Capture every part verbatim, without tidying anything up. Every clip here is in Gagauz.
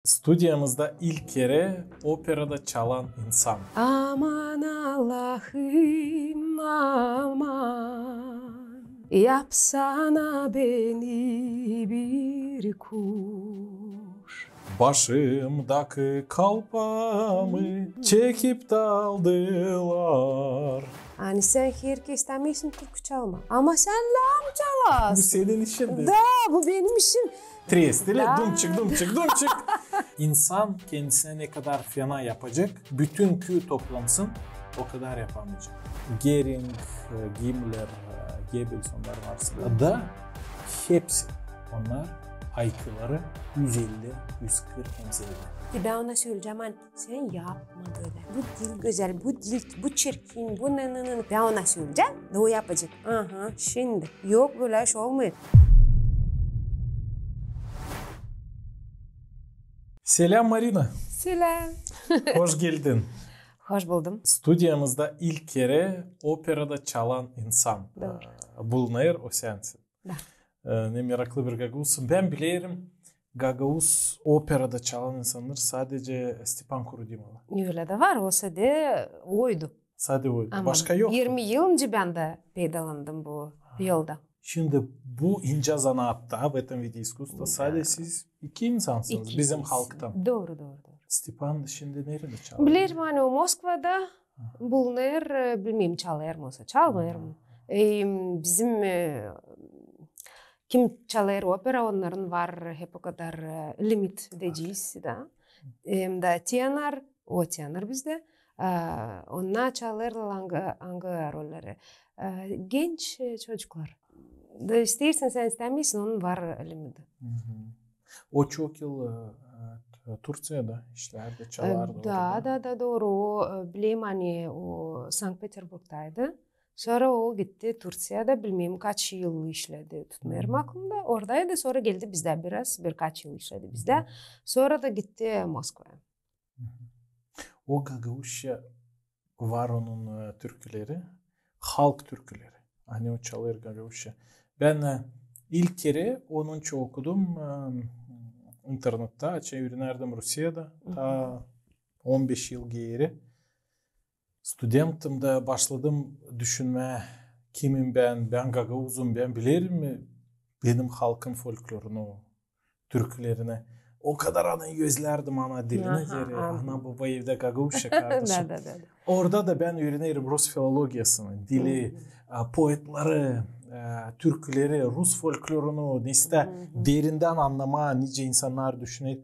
Studiyamızda ilk kerä operada çalan insan. Aman Allahım, aman, yapsana beni bir kuş. Başımdakı kalpamı çekip daldılar. Ani sän herkerä istämeersin türkü çalmaa. Ama sän lääzım çalasın. Bu senin işin. Da, bu benim işim. Trestili, dumçik, dumçik, dumçik. İnsan kendisini ne kadar fena yapacek, bütün küü toplansın, o kadar yapamayacek. Göring, e, Gimmler, e, Gebbels, onnar varsa da hepsi onnar aykıları üz elli, üz kırk hem zerrä. Te bän ona söleyecäm, ani sän yapma bölä. Bu diil gözäl, bu diil, bu çirkin, bu nı-nı-nı. Bän ona söleyecäm, da o yapacek. Aha, şindi. Yok, bölä iş olmêêr. Seläm, Marina. Seläm. Hoş geldin. Hoş buldum. Studiyamızda ilk kerä operada çalan insan. Dooru. E, bulunêr, o sänsin. Da. E, ne meraklı bir gagauzsun. Bän bilerim, gagauz operada çalan insannar sadece Stepan Kurudimalı. Ölä dä var, o sade oydu. Sade oydu. Ama başka yok. Irmi yıl nicä bän dä peydalandım bu yolda. Şindi bu incä zanaatta, в этом виде искусства, sade siz iki insansınız bizim halktan. Dooru, dooru, dooru. Stepan şindi neredä çalêr? Bilerim, ani o Moskvada bulunêr, e, bilmeerim, çalêr mı, osa çalmêêr mı. E, bizim, e, kim çalêr opera, onnarın var hep o kadar, e, limit deyecez, da. Hem dä tenor, o tenor bizdä. E, onnar çalêrlar angı, angı rolleri. E, genç, e, çocuklar. Da isteersin sän, istämeersin, onun var limiti. O çok yıl, e, e, Turţiyada işlärdi, çalardı orada. Da, da, da, dooru. O, e, bilerim, ani o Sankt-Peterburgdaydı. Sora o gitti Turţiyada, bilmeerim kaç yıl işledi, tutmêêrım aklımda. Oradaydı, sora geldi bizdä biraz, birkaç yıl işledi bizdä. Sora da gitti Moskvaya. O gagauzça var onun, e, türküleri, halk türküleri. Ani o çalêr gagauzça. Bän, e, ilk kerä onuncu okudum, e, internettä, açan üürenärdim Rusiyada, taa on beş yıl geeri. Studentim da başladım düşünmää, kimim bän, bän gagauzum, bän bilerim mi benim halkın folklorunu, türkülerini. O kadar ani özlärdim ana dilini, ana-baba evdä gagauzça kardeşim. Orada da bän üürenerim rus filologiyasını, dili, e, poetleri, e, türküleri, rus folklorunu, neysä, derindän annamaa, nicä insannar düşüner.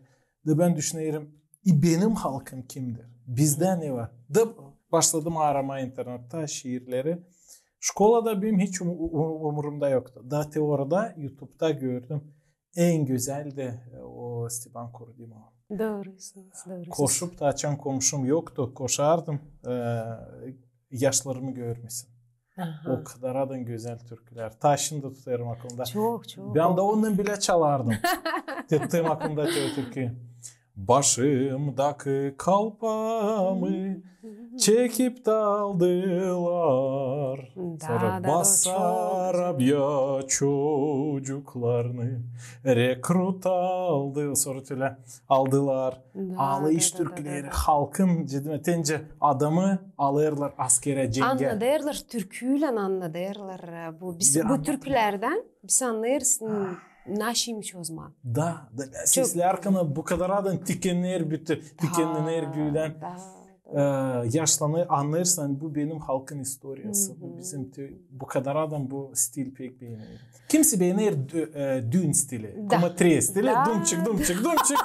Da bän düşünerim, e, benim halkım kimdir? Bizdä ne var? Da başladım aaramaa internettä şiirleri. Şkolada benim hiç um-, um-, umurumda yoktu. Da te orada, YouTube'da gördüm. En gözäl dä, e, o Stepan Kurudimov. Doorusunuz, doorusunuz. Koşup da, açan komşum yoktu, koşardım, e, yaşlarımı görmesin. O kadar adan gözäl türkülär. Taa şindi tutêrım aklımda. Çok, çok. Bän dä ondan bilä çalardım. Tutêrım aklımda te o türküyü. Başımdakı kalpamı çekip daldılar. Sora Basarabya çocuklarını rekrut aldı. Sora tölä aldılar. Alış türküleri, halkın, dedim, te nicä adamı alêrlar askerä, cengä. Annadêrlar, türküylän annadêrlar. Bu, biz, bu türkülerdän biz annêêrız, naşeymiş o zaman. Da, da, seslär kana bu kadar adan tikenner bütün, tikenner bütün. E, yaşlanêr, annêêrsın, bu benim halkın istoriyası. Bu bizim, bu kadar adan bu stil pek beener. Kimisi beener dü-, e, düün stili, kuma trê stili, dumçik, dumçik, dumçik.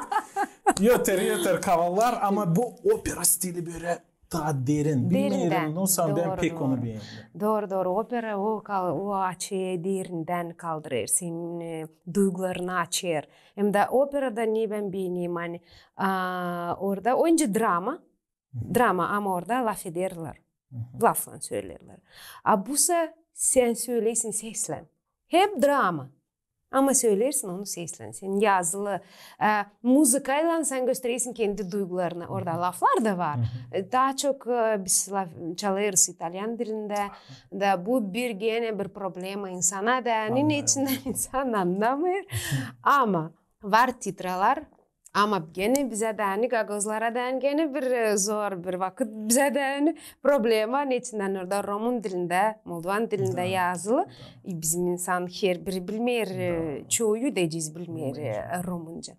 Öter, öter kavallar, ama bu opera stili bölä taa derin. Bilmeerim, nasıl, bän pek onu beendim. Dooru, dooru. Opera o kal-, o açêr, derindän kaldırêr, senin, e, duygularını açêr. Hem dä operada ne bän beenerim, ani, a, orada öncä drama, drama, ama orada lafederlär. Laflan söleerlär. A busa sän söleersin seslän. Hep drama. Ama söleersin onu seslän. Sän yazılı, e, muzıkaylan sän göstereersin kendi duygularını. Orada laflar da var. E, taa çok, e, biz laf-, çalêrız italyan dilindä. Da bu bir genä bir problema insana da. Neçin insan annamêêr. Ama var titralar, Ama genä bizä deyni, gagauzlara deyni genä bir, e, zor bir vakıt bizä deyni problema, neçindän orada romun dilindä, moldovan dilindä yazılı. E, bizim insan herbiri bilmeer, e, çoyu deyecez bilmeer, e, romunca.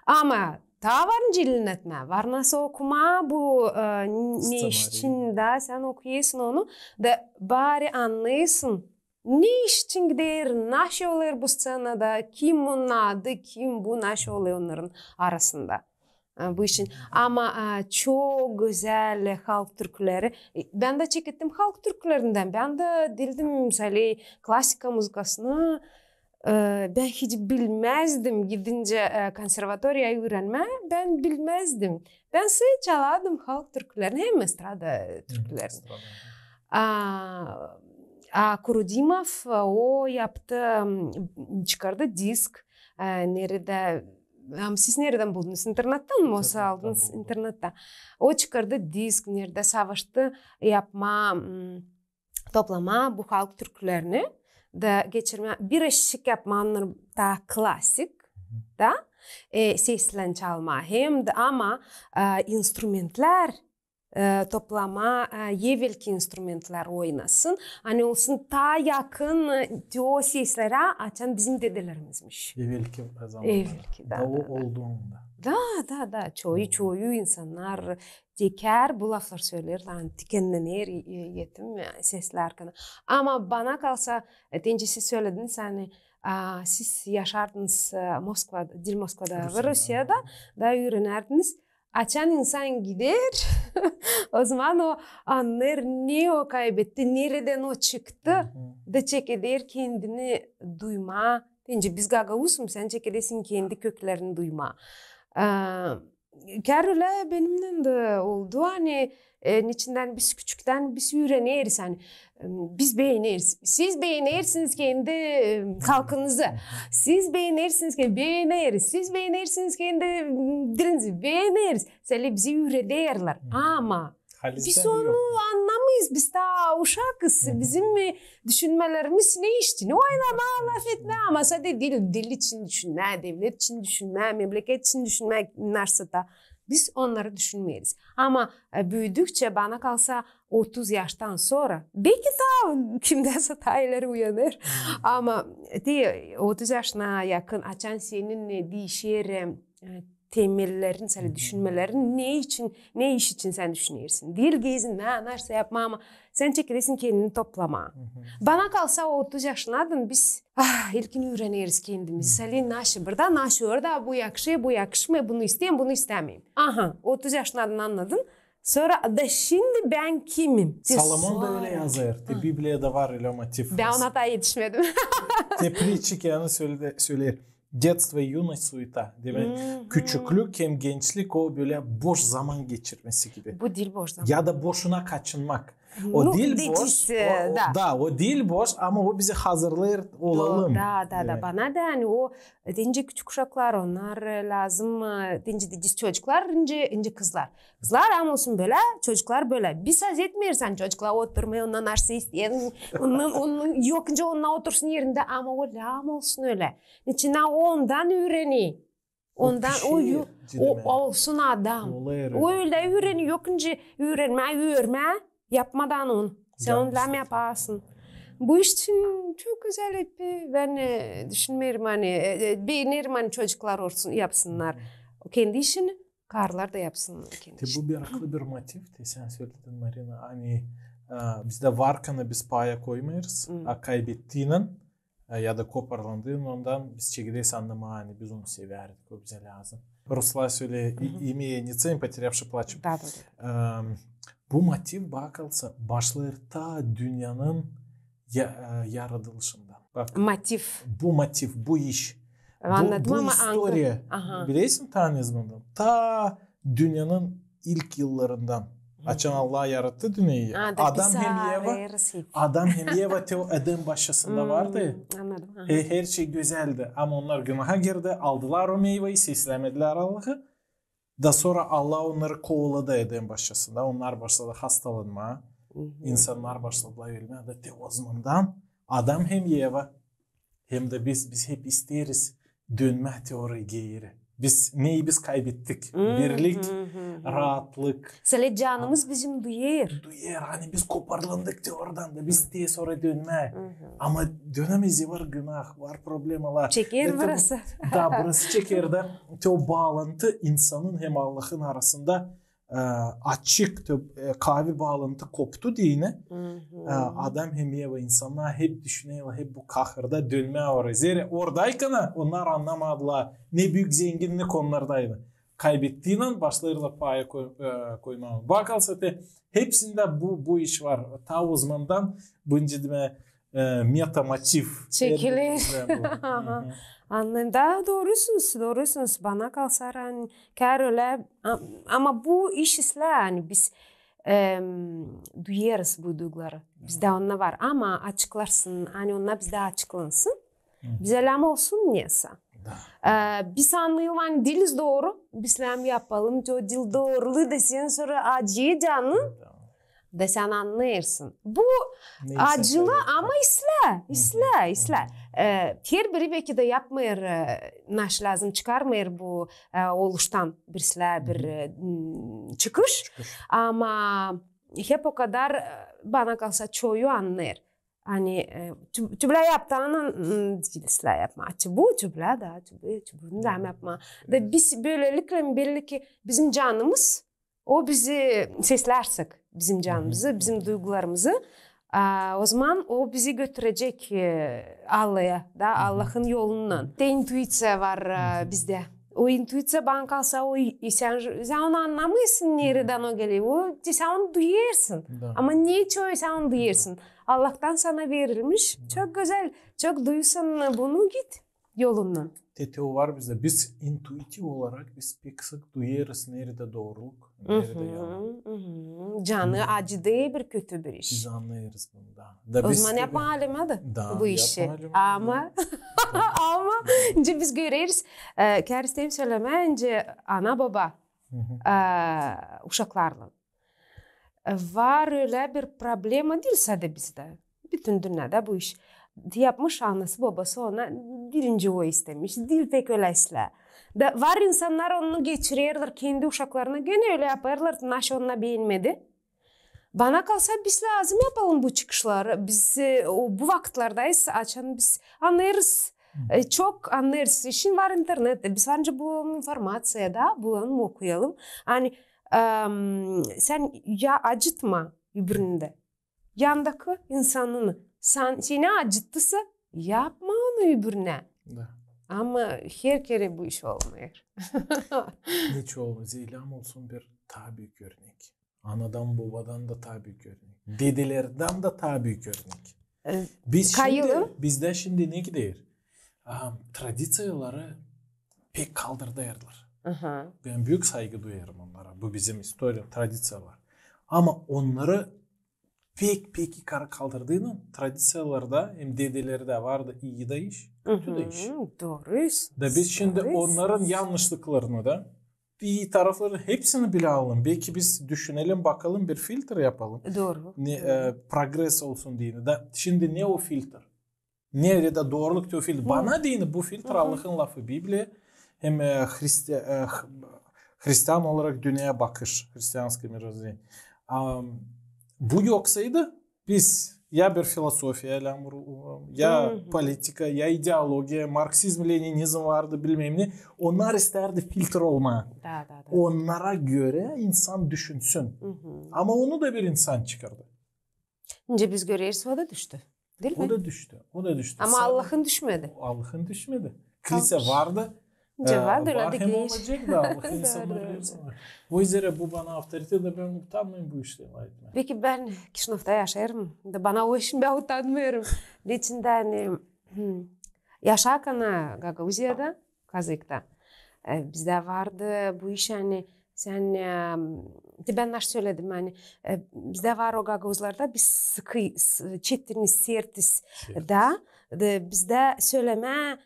Ama taa var nicä ilerletmää, var nasıl okumaa bu, e, ne iş için da sän okuyêrsın onu, da bari annêêrsın, ne iş için gider, naşey olêr bu sţenada, kim onun adı, kim bu, naşey olêr onnarın arasında. E, bu için. Ama, e, çok gözäl halk türküleri. E, bän dä çekettim halk türkülerindän. Bän dä diildim, misaley, klasika muzıkasını, e, bän hiç bilmäzdim. Gidincä, e, konservatoriyaya üürenmää, bän bilmäzdim. Bän sade çalardım halk türkülerini hem estrada türkülerini. A, a Kurudimov, o yaptı, m, çıkardı disk, e, neredä, ama siz neredän buldunuz? İnternettän mi? O aldınız internettä. O çıkardı disk, neredä savaştı yapmaa, m, toplamaa bu halk türkülerini da geçirmää, bir eşik yapmaa onnarı taa klasik, da, e, seslän çalmaa hem dä, ama, e, instrumentlär, e, toplamaa, e, evelki instrumentlär oynasın, ani olsun taa yakın, e, o seslerä, açan bizim dedelerimiz imiş. Evelki zamanlar. Evelki, da, da, o da. Oldu onda. Da, da, da. Çoyu, çoyu insannar tekär bu laflar söleer, ani tikennener, e, e, yetim, e, sesli arkana. Ama bana kalsa, e, deyni siz sölediniz, ani, a, siz yaşardınız, e, Moskvada, diil Moskvada, Rusiyada, da üürenärdiniz. Açan insan gider, o zaman o annêêr, ne o kaybetti, neredän o çıktı, da çekeder kendini duymaa. Deyni biz gagauzum, sän çekedersin kendi köklerini duymaa. E, kär ölä benimnän dä oldu, ani, e, neçindän biz küçüktän biz üüreneriz, ani, e, biz beeneriz. Siz beenersiniz kendi, e, halkınızı. Siz beenersiniz kendi, beeneriz. Siz beenersiniz kendi, m, dilinizi, beeneriz. Sade bizi üürederlär. Ama biz onu annamêêrız. Biz taa uşakız. Bizim, e, düşünmelerimiz ne iş için? Oynamaa, lafetmää, ama sade diil, dil için düşünmää, devlet için düşünmää, memleket için düşünmää, narsıta. Biz onnarı düşünmeeriz. Ama, e, büüdükçä, bana kalsa, otuz yaştan sora, beki taa kimdänsä taa ileri uyanêr. Ama te otuz yaşına yakın, açan senin, e, diişer, e, temellerin, sade düşünmelerin, ne için, ne iş için sän düşünersin. Diil gezinmää, naşey yapmaa, ama sän çekedersin kendini toplamaa. Bana kalsa, otuz yaşınadın biz, ah, ilkin üüreneriz kendimizi. Sade naşey burada, naşey orada, bu yakışêr, bu yakışmêêr, bunu isteerim, bunu istämeerim. Aha, otuz yaşınadın annadın. Sora da şindi bän kimim? Te Solomon da sora ölä yazêr. Te Bibliyada var ölä motiv. Bän ona taa etişmedim. Te Притчи, ani söleer. Детство и юность — суета. Demäk, küçüklük hem gençlik o bölä boş zaman geçirmesi gibi. Bu diil boş zaman. Ya da boşuna kaçınmak. O diil boş, o, o, da, o diil boş, ama o bizi hazırlêêr olalım. Da, da, da, bana da, ani o, deyni küçük uşaklar, onnar, e, lääzım, e, deyni, deyni çocuklar, deyni, deyni kızlar. Kızlar ama olsun bölä, çocuklar bölä. Biz haz etmeeriz, ani çocuklar oturmêêr, ondan naşey isteerim, ondan, ondan, yok, deyni, onnar otursun erindä, ama o lääzım olsun ölä. Neçin, ondan üüreni. Ondan o, o olsun adam. O ölä üüreni, yok, deyni, üürenmää, üürmää, yapmadan onu. Sän onu lääzım yapasın. Bu iş için çok gözäl hep, e, bän, e, düşünmeerim, ani, e, e, beenerim, ani çocuklar olsun, yapsınnar. O kendi işini, karılar da yapsın kendi işini. Bu meraklı bir motiv, te sän söledin, Marina, ani, e, bizdä varkanı biz paya koymêêrız, a kaybettiinän, e, ya da koparlandıın, ondan biz çekedersin annamaa, ani biz onu sevärdik, o bizä lääzım. Ruslar söleer, имея не ценим, потерявши плачем. Da, da, da. E, bu motiv, bana kalsa, başlêêr taa dünnenin ya-, e, yaradılışından. Bak, motiv. Bu motiv, bu iş. Annadım, bu ama istoriya. Bilersin taa ne zamandan? Taa dünnenin ilk yıllarından. Açan Allah yarattı dünneyi. Adam hem Eva, Adam hem Eva te o Eden başçasında vardı. Annadım. He, her şey gözäldi. Ama onnar günaha girdi, aldılar o meyvayı, seslämedilär Allahı. Da sora Allah onnarı kovaladı Eden başçasında. Onnar başladı hastalanmaa. İnsannar başladılar ölmää. Da te o zamandan Adam hem Eva, hem dä biz, biz hep isteeriz dönmää te orayı geeri. Biz, neyi biz kaybettik? Birlik, raatlık. Sälä canımız bizim duyêr. Duyêr, ani biz koparlandık te oradan da, biz te sora dönmää. Ama dönemeeriz, var günah, var problemalar. Çeker burası. Da, burası çeker da, te o baalantı insanın hem Allahın arasında e, açık, te, e, kaavi baalantı koptu deyni. E, Adam hem Eva, insannar hep düşünerlär, hep bu kahırda dönmää oraya. Zerä oradaykan onnar annamadılar, ne büük zenginnik onnardaydı. Kaybettiynän başlêêrlar paya koy-, e, koymaa. Bakarsan te, hepsindä bu, bu iş var. Ta o zamandan, bıncı demää, e, meta motiv. Çekiler. Annêêrım. Da, doorusunuz, doorusunuz. Bana kalsa, ani, kär ölä, a-, ama bu iş islää, ani biz, em, duyêrız bu duyguları. Bizdä onnar var. Ama açıklarsın, ani onnar bizdä açıklansın. Bizä lääzım olsun nesä. E, biz annêêrız, ani diil dooru. Biz lääzım yapalım, te o diil dooruluu da sän sora acıyêr canın. Da sän annêêrsın. Bu acılı, ama islää, islää, islää. E, herbiri beki dä yapmêêr, e, naşey lääzım, çıkarmêêr bu, e, oluştan birisi bir, e, m, çıkış. Ama hep o kadar, e, bana kalsa, çoyu annêêr. Ani, e, tüb-, tübülä yaptı, ani, m, diil islää yapmaa. Açı bu tübülä da, tübü, tübünü dä yapmaa. Da biz bölelikle, belli ki, bizim canımız, o bizi seslärsek, bizim canımızı, bizim duygularımızı, a, o zaman o bizi götürecek, e, Allaha da, Allahın yolundan. Te intuiţiya var, e, bizdä. O intuiţiya, bana kalsa, o i-, sän, sän onu annamêêrsın, neredän o geler. O, te sän onu duyêrsın. Ama ne için sän onu duyêrsın? Allahtan sana verilmiş. Çok gözäl. Çok duyêrsın bunu, git yolundan. Te, te o var bizdä. Biz intuitiv olarak biz pek sık duyêrız, neredä dooruluk, neredä yanlış. Canı acıdı bir kötü bir iş. Biz annêêrız bunu da. O zaman yapmaa lääzım bu işi. Ama, ama, nicä biz göreriz, e, kär isteerim sölemää, nicä ana-boba, e, uşaklarlan. E, var ölä bir problema, diil sade bizdä. Bütün dünnedä bu iş. Yapmış anası-bobası ona, diil nicä o istemiş, diil pek ölä islää. Da var insannar onu geçirerlär kendi uşaklarına, genä ölä yapêrlar, naşey onnar beenmedi. Bana kalsa, biz lääzım yapalım bu çıkışları. Biz, e, o, bu vakıtlardayız, açan biz annêêrız, e, çok annêêrız. Şindi var internet, biz var nicä bulalım informaţiya da, bulalım, okuyalım. Ani, em, sän ya acıtma öbürünü dä, yandakı insanını. Sän, seni acıttısa, yapma onu öbürünä. Ama her kerä bu iş olmêêr. Neçin olmêêr? Zeylem olsun bir taa büük örnek. Anadan, bobadan da taa büük örnek. Dedelerdän dä taa büük örnek. E, biz şindi, bizdä şindi ne gider? A, tradiţiyaları pek kaldırdêrlar. Bän büük saygı duyêrım onnara. Bu bizim istoriya, tradiţiyalar. Ama onnarı pek, pek yukarı kaldırdıynan, tradiţiyalarda hem dedelerdä vardı ii dä iş, kötü dä iş. Dooru. Da biz şindi onnarın yannışlıklarını da, ii taraflarını hepsini bilä alalım. Beki biz düşünelim, bakalım, bir filtr yapalım. Dooru. Ne, e, progres olsun deyni. Da şindi ne o filtr? Neredä dooruluk, te o filtr? Bana deyni, bu filtr Allahın lafı, Bibliya, hem, e, hristi-, e, h-, hristian olarak dünneyä bakış, христианское мировоззрение. Am, bu yoksaydı, biz ya bir filosofiya, ya politika, ya ideologiya, marksizm, leninizm vardı, bilmäm ne, onnar istärdi filtr olmaa. Onnara görä insan düşünsün. Ama onu da bir insan çıkardı. Nicä biz göreriz, o da düştü. Diil mi? O da düştü. O da düştü. Ama Allahın düşmedi. Allahın düşmedi. Kilsä vardı. Nicä vardı, ölä dä hem olacek da, Allahın insanları. O üzerä bu bana avtoritet da, bän utanmêêrım bu işleri aytmaa. Peki bän Kişinövda yaşêêrım. Da bana o işin, bän utanmêêrım. Liçindä, ani, yaşarkan Gagauziyada, Kazıkta. E, bizdä vardı bu iş, ani sän, e, te bän naşey söledim, ani, e, bizdä var o gagauzlarda, biz sıkı, s-, çetiniz, sertiz da, da bizdä sölemää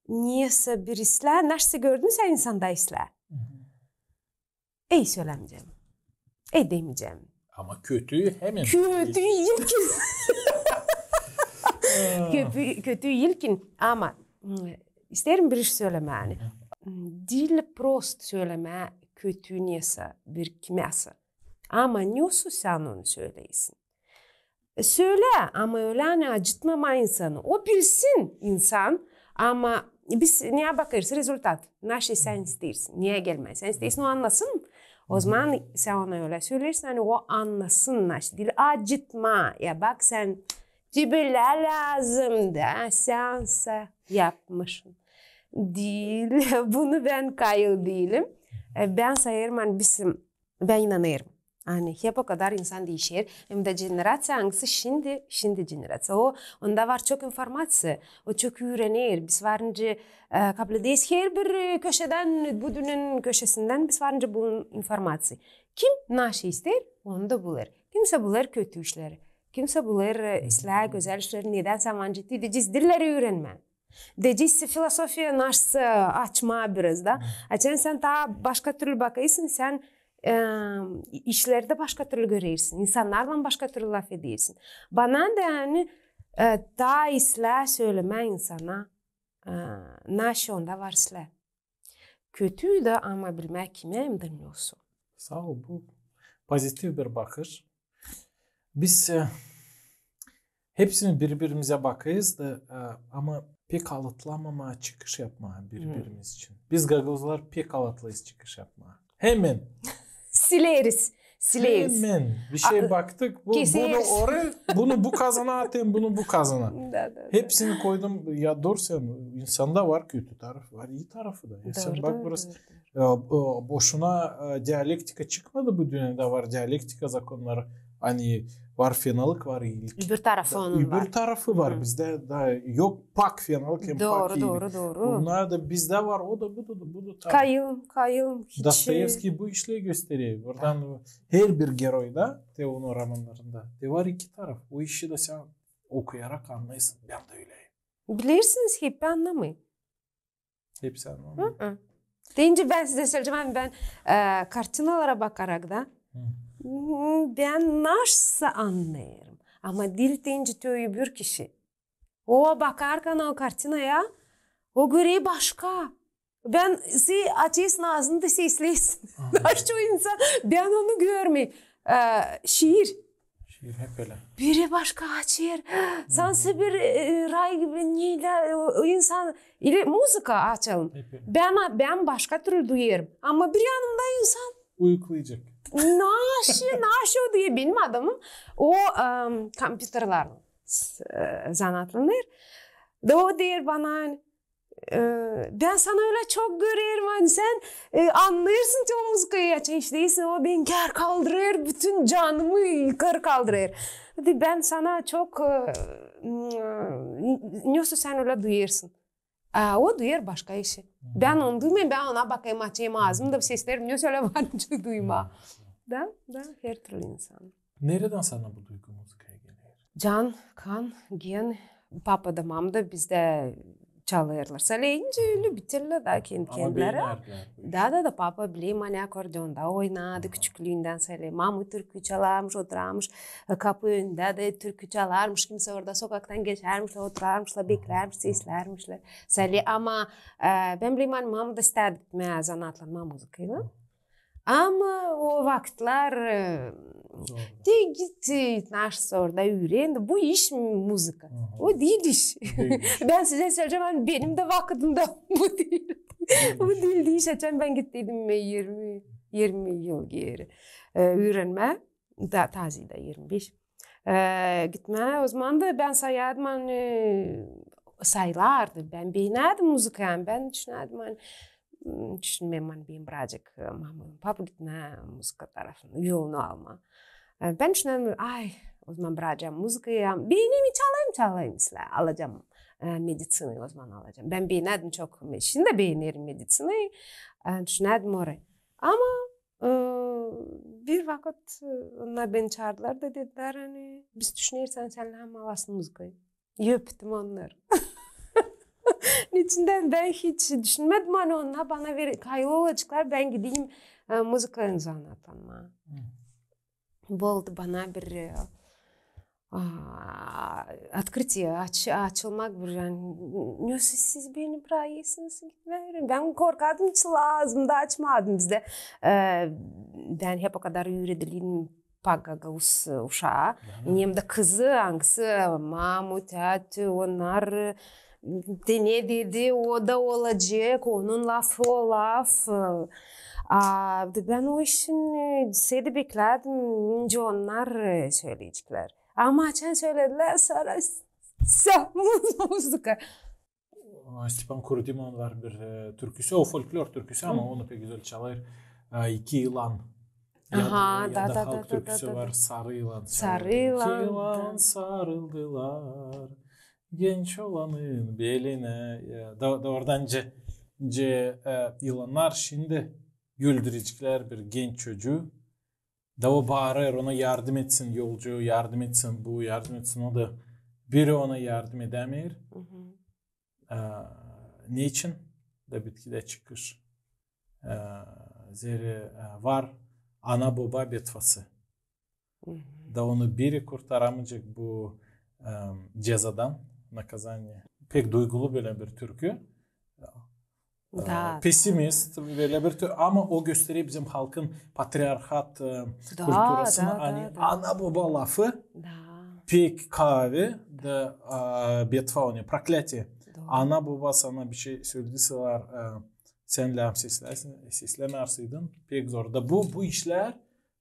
nesä bir islää, naşey gördün sän insanda islää. Ey, sölämeycäm. Ey, demeycäm. Ama kötü hemen. Kötü ilkin. Kötü, kötü ilkin. Ama, m, isteerim bir iş sölemää, ani. diil prost sölemää kötü nesä, bir kimäsä. Ama nesoy sän onu söleersin. Sölä, ama ölä ani acıtmamaa insanı. O bilsin insan, ama biz neyä bakêrız? Rezultat. Naşey sän isteersin, neyä gelmää? Sän isteersin, o annasın. O zaman sän ona ölä söleersin, ani o annasın, naşey diil acıtmaa. Ya bak, sän, tebelä lääzım da, sän sä yapmışın. Diil, bunu bän kayıl diilim. E, bän sayêrım, ani bizim Bän inanêrım, ani hep o kadar insan diişer, hem dä generaţiya, angısı şindi, şindi generaţiya. O, onda var çok informaţiya, o çok üürener. Biz varınca, e, kaplediz herbir, e, köşedän, bu dünnenin köşesindän biz varınca bu informaţiya. Kim naşey isteer, onu da bulêr. Kimsä bulêr kötü işleri, kimsä bulêr, e, islää gözäl işleri, nedän sän varınca te deyecez dilleri üürenmää. Deyecez filosofiya naşey açmaa biraz da. Açan sän taa başka türlü bakêrsın, sän, e, işleri dä başka türlü görersin, insannarlan başka türlü lafedersin. Bana da, ani, e, taa islää sölemää insana, e, naşey onda var islää. Kötü dä, ama bilmää kimä hem dä nesoy. Saa ol, bu pozitiv bir bakış. Biz, e, hepsini biri-birimizä bakêrız da, e, ama pek alıtlamamaa çıkış yapmaa biri-birimiz için. Biz gagauzlar pek alıtlıyız çıkış yapmaa. Hemen. Sileriz. Sileriz. Hemen. Bir şey baktık, bu, bunu oraya, bunu bu kazana atayım, bunu bu kazana. Da, da, da. Hepsini koydum. Ya doorusu, insanda var kötü tarafı, var ii tarafı da. Ya sän bak, burası, e, boşuna, e, dialektika çıkmadı bu dünnedä, var dialektika zakonnarı. Ani var fenalık, var iilik. Öbür tarafı onun var. Öbür tarafı var. Bizdä da yok pak fenalık hem pak iilik. Dooru, dooru. Onnar da bizdä var, o da, bu da, bu da taraf. Kayıl, kayıl, hiç. Dostoevskiy bu işleri gösterer. Buradan herbir geroyda, te onun romannarında, te var iki taraf. O işi dä sän okuyarak annêêrsın. Bän dä ölä. Bilersiniz, hep annamêêrım. Hepsi annamêêr. Hı-hı. Deyni bän sizä söleyecäm, ani bän, e, kartinalara bakarak da, m, bän naşey annêêrım. Ama diil deyni te öbür kişi. O bakarkan o kartinaya, o görer başka. Bän, sän açêrsın aazını da sesleersin. Naşey o insan, bän onu görmeerim. E, şiir. Şiir hep ölä. Biri başka açêr. Sanki bir, e, ray gibi, neylä, o, o insan, ili muzıka açalım. Hep ölä. Bän, bän başka türlü duyêrım. Ama bir yanımda insan. Uyuklayacek. Naşey, naşey o deer, benim adamım. O, em, kompyuterlarlan s-, e, zanaatlanêr. Da o deer bana, e, bän sana ölä çok görerim, ani sän, e, annêêrsın te o muzıkayı, açan işleysin, o beni kär kaldırêr, bütün canımı yukar kaldırêr. Deer, bän sana çok, e, m, nesoy sän ölä duyêrsın. A o duyêr başka işi. Bän onu duymayım, bän ona bakêrım, açêrım aazımı da sesleerim, nesoy ölä var nicä duymaa. Da, da, her türlü insan. Neredän sana bu duygu muzıkaya geler? Can, kan, gen, papa da, mama da bizdä çalêrlar. Söleyinci, lübitelä da kend-, kendilärä. Da, da, da, papa, bilerim, ani akkordeonda oynadı küçüklüündän sölä. Mama türkü çalarmış, oturarmış, e, kapu önündä da türkü çalarmış. Kimsä orada sokaktan geçärmiş, oturarmışlar, beklärmiş, seslärmişlär. Sölä, ama, e, bän bilerim, ani mama da isteerdi gitmää zanaatlanmaa muzıkaylan. Ama o vakıtlar, e, te git, e, naşey orada üüren, bu iş muzıka. O diil iş. Bän sizä söleyecäm, ani benim dä vakıdımda bu diil. Bu diildi iş, açan bän gittiydim irmi, irmi yıl geeri, e, üürenmää. Da, tazı da irmi beş. E, gitmää, o zaman da bän sayardım, ani, e, sayılardı. Bän beenärdim muzıkayı, bän düşünärdim, ani, m, düşünmeerim, ani benim biradercik, e, mama, papa gitmää muzıka tarafına, yolunu almaa. E, bän düşünärdim, ay, o zaman bırakacam muzıkayı, beenerim, çalêrım, çalêrım islää, alacam, e, mediţinayı o zaman alacam. Bän beenärdim çok, şindi dä beenerim mediţinayı, e, düşünärdim orayı. Ama E, bir vakıt, e, onnar beni çaardılar da dedilär, ani biz düşüneriz, sän, sän alasın muzıkayı. Öptüm onnarı. Neçin dä bän hiç düşünmedim, ani onnar bana ver-, kayıl olaceklar, bän gideyim, e, muzıkaylan zanaatlanmaa. Bu oldu bana bir, e, a, открытие, aç-, açılmak bir, yani, ne siz, siz beni bırakırsınız gitmeerim. Bän korkardım, hiç lääzım da açmadım bizdä. E, bän hep o kadar üürediliydim pa gagauz uşaa. Hem dä kızı, angısı, mamu, tääti, onnar, e, te ne dedi, o da olacek, onun lafı o laf. A, bän o işin, e, sedi beklärdim, nicä onnar, e, söleyeceklär. Ama açan söledilär, sora s-, s-, muz-, muzıka. Stepan Kurdimovun var bir, e, türküsü, o folklor türküsü, ama onu pek gözäl çalêr. E, iki yılan. Ya da, ya da halk türküsü var, Sarı yılan. Sarı yılan. İki yılan sarıldılar genç olanın beline. Ya, da, da oradan ce, ce, e, yılannar şindi güldüreceklär bir genç çocuu. Da o baarêr, ona yardım etsin yolcu, yardım etsin bu, yardım etsin o, da biri ona yardım edämeer. E, neçin? Da bitkidä çıkış. E, zerä, e, var ana-boba betvası. Da onu biri kurtaramayacek bu, e, cezadan, наказание. Pek duygulu bölä bir türkü. E, pesimist, bölä bir türkü. Ama o gösterer bizim halkın patriarhat, e, kulturasını, ani ana-boba lafı pek kaavi, da, e, betva, o ne, проклятие. Ana-boba sana bir şey söleseler, e, sän lääzım seslämärsiydin, pek zor. Da bu, bu işlär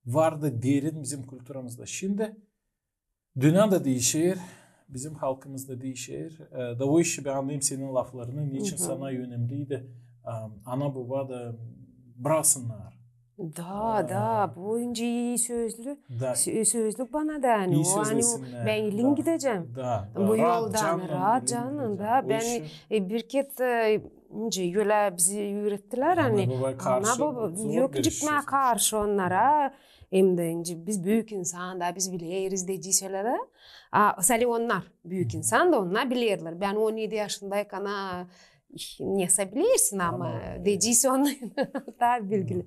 var da derin bizim kulturamızda. Şindi dünnä dä diişer, bizim halkımız da diişer. E, da o işi bän annêêrım senin laflarını, neçin sana önemliydi, e, ana-boba da bıraksınnar. Da, da, bu nicä ii sözlü, sö-, sözlük bana da, ani o, ani o, bän ilin gidecäm bu yoldan, raat cannan, da, bän, e, bir kere, e, nicä ölä bizi üürettilär, ani ana-boba, yok çıkmaa karşı onnara. Hem dä nicä biz büük insan da, biz bileriz, deyecek sölä dä. A, sade onnar büük insan da, onnar bilerlär. Bän on edi yaşındaykana, a, nesä bilersin, ama deyecek sölä onnar taa bilgili.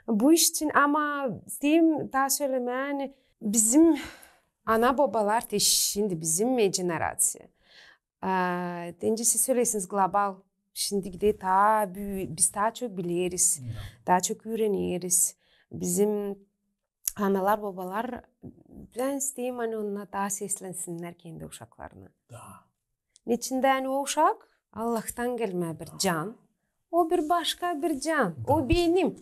Bu iş için, ama isteerim taa sölemää, ani bizim ana-bobalar te şindi bizim generaţiya. A, deyni siz söleersiniz global. Şindi gidä taa büü-, biz taa çok bileriz, taa çok üüreneriz. Bizim analar-bobalar, bän isteerim, ani onnar taa seslensinnär kendi uşaklarına. Neçin dä, ani o uşak Allahtan gelmä bir can. O bir başka bir can. O benim.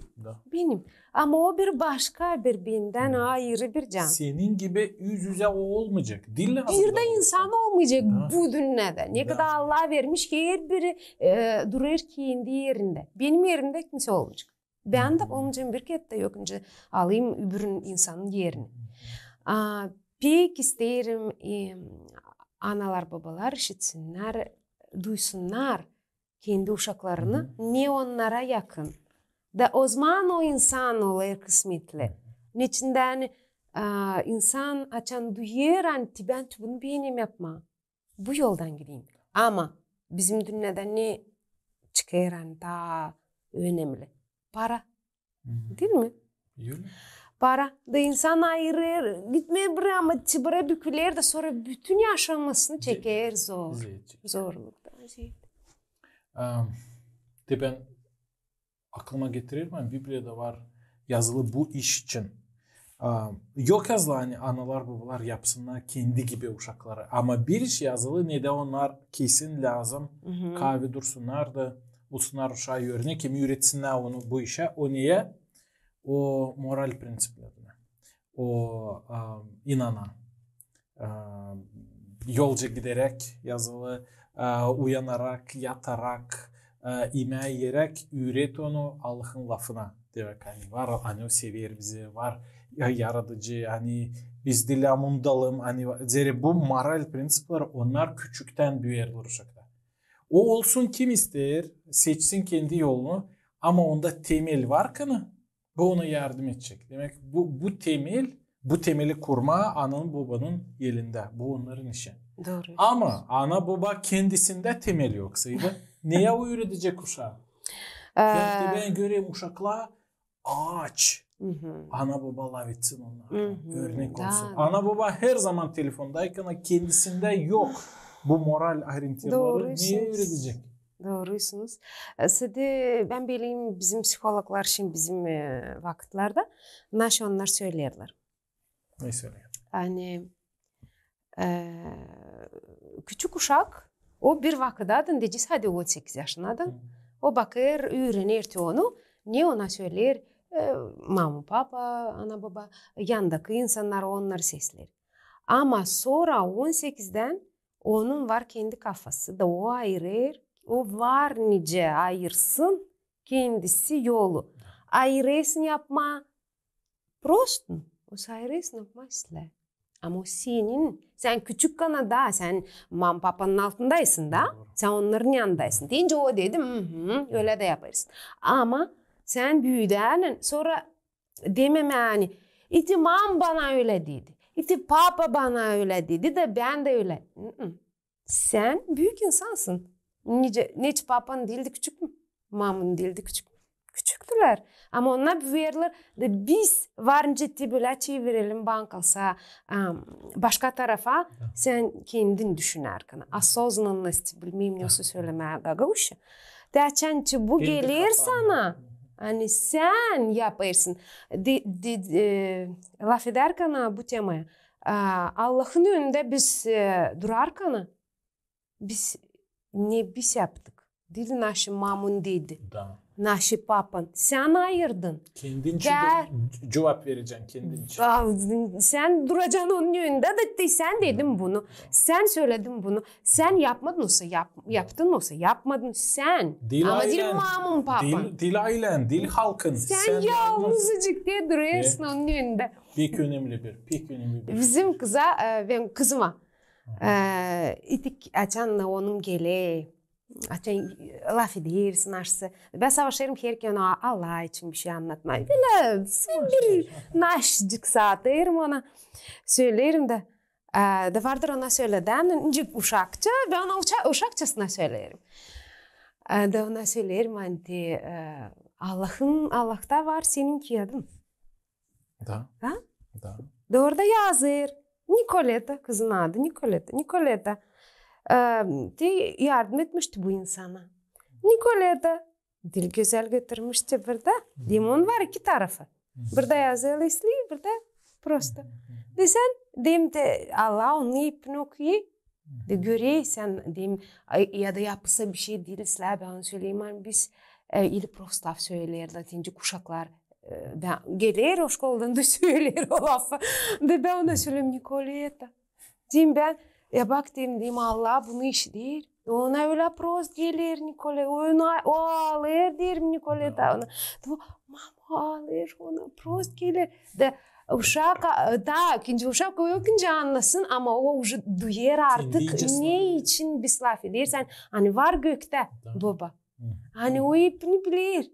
Benim. Ama o bir başka bir, bendän ayırı bir can. Senin gibi üz-üzä o olmayacek. Bir dä insan olmayacek bu dünnedä. Ne kadar Allah vermiş, herbiri, e, durêr kendi erindä. Benim erimdä kimsä olmayacek. Bän dä olmayacam bir kere dä, yok nicä alayım öbürün insanın erini. A, pek isteerim, e, analar-bobalar işitsinnär, duysunnar kendi uşaklarını, ne onnara yakın. Da ozaman o insan olêr kısmetli. Neçin dä, ani, a, insan açan duyêr, ani te bän bunu beenerim yapmaa, bu yoldan gideyim. Ama bizim dünnedä ne çıkêr, ani taa önemli? Para. Diil mi? Ölä. Para da insan ayırêr, gitmeer bir, ama çibirä büküler da sora bütün yaşamasını çeker zor. Zorluktan. Am, te bän aklıma getirerim, ani Bibliyada var yazılı bu iş için. Am, yok yazılı, ani analar-bobalar yapsınnar kendi gibi uşakları. Ama bir iş yazılı, nedä onnar kesin lääzım kaavi dursunnar da olsunnar uşaa örnek, hem üüretsinnär onu bu işä. O neyä? O moral prinţiplerinä. O, a, inana. A, yolca gideräk yazılı, a, uyanarak, yatarak, a, imää iyeräk üüret onu Allahın lafına. Demäk, ani var, ani o sever bizi, var ya-, yaradıcı, ani biz diil amundalım, ani va-, zerä bu moral prinţipleri, onnar küçüktän büüyerlär uşakta. O olsun kim isteer, seçsin kendi yolunu, ama onda temel var kanı, bu ona yardım edecek. Demäk, bu, bu temel, bu temeli kurmaa ananın, bobanın elindä. Bu onnarın işi. Ama ana-boba kendisindä temel yoksaydı, neyä o üüredecek uşaa? Bän, bän görerim, uşaklar aç. Ana-boba lafetsin onnar. Örnek olsun. Ana-boba herzaman telefondaykan kendisindä yok bu moral orientirları. Ne üüredecek? Doorusunuz. E, sade bän bileyim, bizim psihologlar için bizim, e, vakıtlarda naşı onnar söleerlär. Ne söleer? Ani, e, küçük uşak, o bir vakıtadın, deyecez, hadi on sekiz yaşınadın. O bakêr, üürener te onu, ne ona söleer, e, mama, papa, ana-boba, yandakı insannar onnarı sesleer. Ama sora on sekizdän onun var kendi kafası da, o ayırêr, o var nicä ayırsın kendisi yolu. Ayırêrsın yapmaa prost, o ayırêrsın yapmaa islää. Ama o senin, sän küçük kanada, sän mama-papanın altındaysın da, sän onnarın yanındaysın. Deyni o dedi, hı-hı, ölä dä yapêrsın. Ama sän büüdän, sora dememää, ani, iti mama bana ölä dedi, iti papa bana ölä dedi da bän dä ölä. Hı-hı. Sän büük insansın. Nicä, neçin papan diildi küçük mü? Maman diildi küçük mü? Küçüktülär. Ama onnar büyüdülär. Da biz var nicä te bölä çevirelim, bankalsa, am, başka tarafa, sän kendin düşünärkän. Осознанность, bilmeerim, nasıl sölemää gagauzça. Te açan bu geler sana, ani sän yapêrsın. De, de, e, lafedärkän bu temaya, a, Allahın önündä biz, e, durarkana, biz, ne biz yaptık? Diil naşı maman dedi, naşı papan. Sän ayırdın. Kendin için cuvap vereceksin, kendin için. Sän duracan onun önündä da te sän dedin bunu. Sän söledin bunu. Sän yapmadın olsa yap-, yaptın olsa yapmadın. Sän. Ama diil maman, papan. Diil aylän, diil halkın. Sän yalnızcık te durêrsın onun önündä. Pek önemli bir, pek önemli bir. Bizim kıza, e, benim kızıma, e, itik açan onun geler, açan lafederiz naşısı. Bän savaşêrım herkezi ona Allah için bir şey annatmaa. Bölä bir naşıcık saatêrım ona. Söleerim da, e, da vardır ona söledän, nicä uşakça, bän ona uşakçasına söleerim. E, da ona söleerim, ani te, e, Allahın, Allahta var senin kiyadın. Da. Da orada yazêr. Nikoleta, kızın adı Nikoleta. Nikoleta, e, te yardım etmişti bu insana. Nikoleta, diil gözäl götürmüşti burada. Deyni onun var iki tarafı. Burada yazılı islää, burada prosto. Da sän, deyni, te Allah onun ipini okuyêr. Da görer sän, deyni, ya da yapısa bir şey diil islää, bän onu söleerim, ani biz, e, ili prosto laf söleerlär, deyni uşaklar, e, bän, geler o şkoladan da söleer o lafı. Da bän ona söleerim, Nikoleta. Deyni bän, ya bak, deyni, deyni Allah bunu işider. Ona ölä prost geler, Nikoleta. O, ona, o aalêêr, deerim, Nikoleta. Ona, da, mama aalêêr, ona prost geler. Da uşak, e, da, ikinci uşak o yok, ikinci annasın, ama o uje duyêr artık, ne için biz lafederiz, ani var göktä boba. Ani o ipini biler.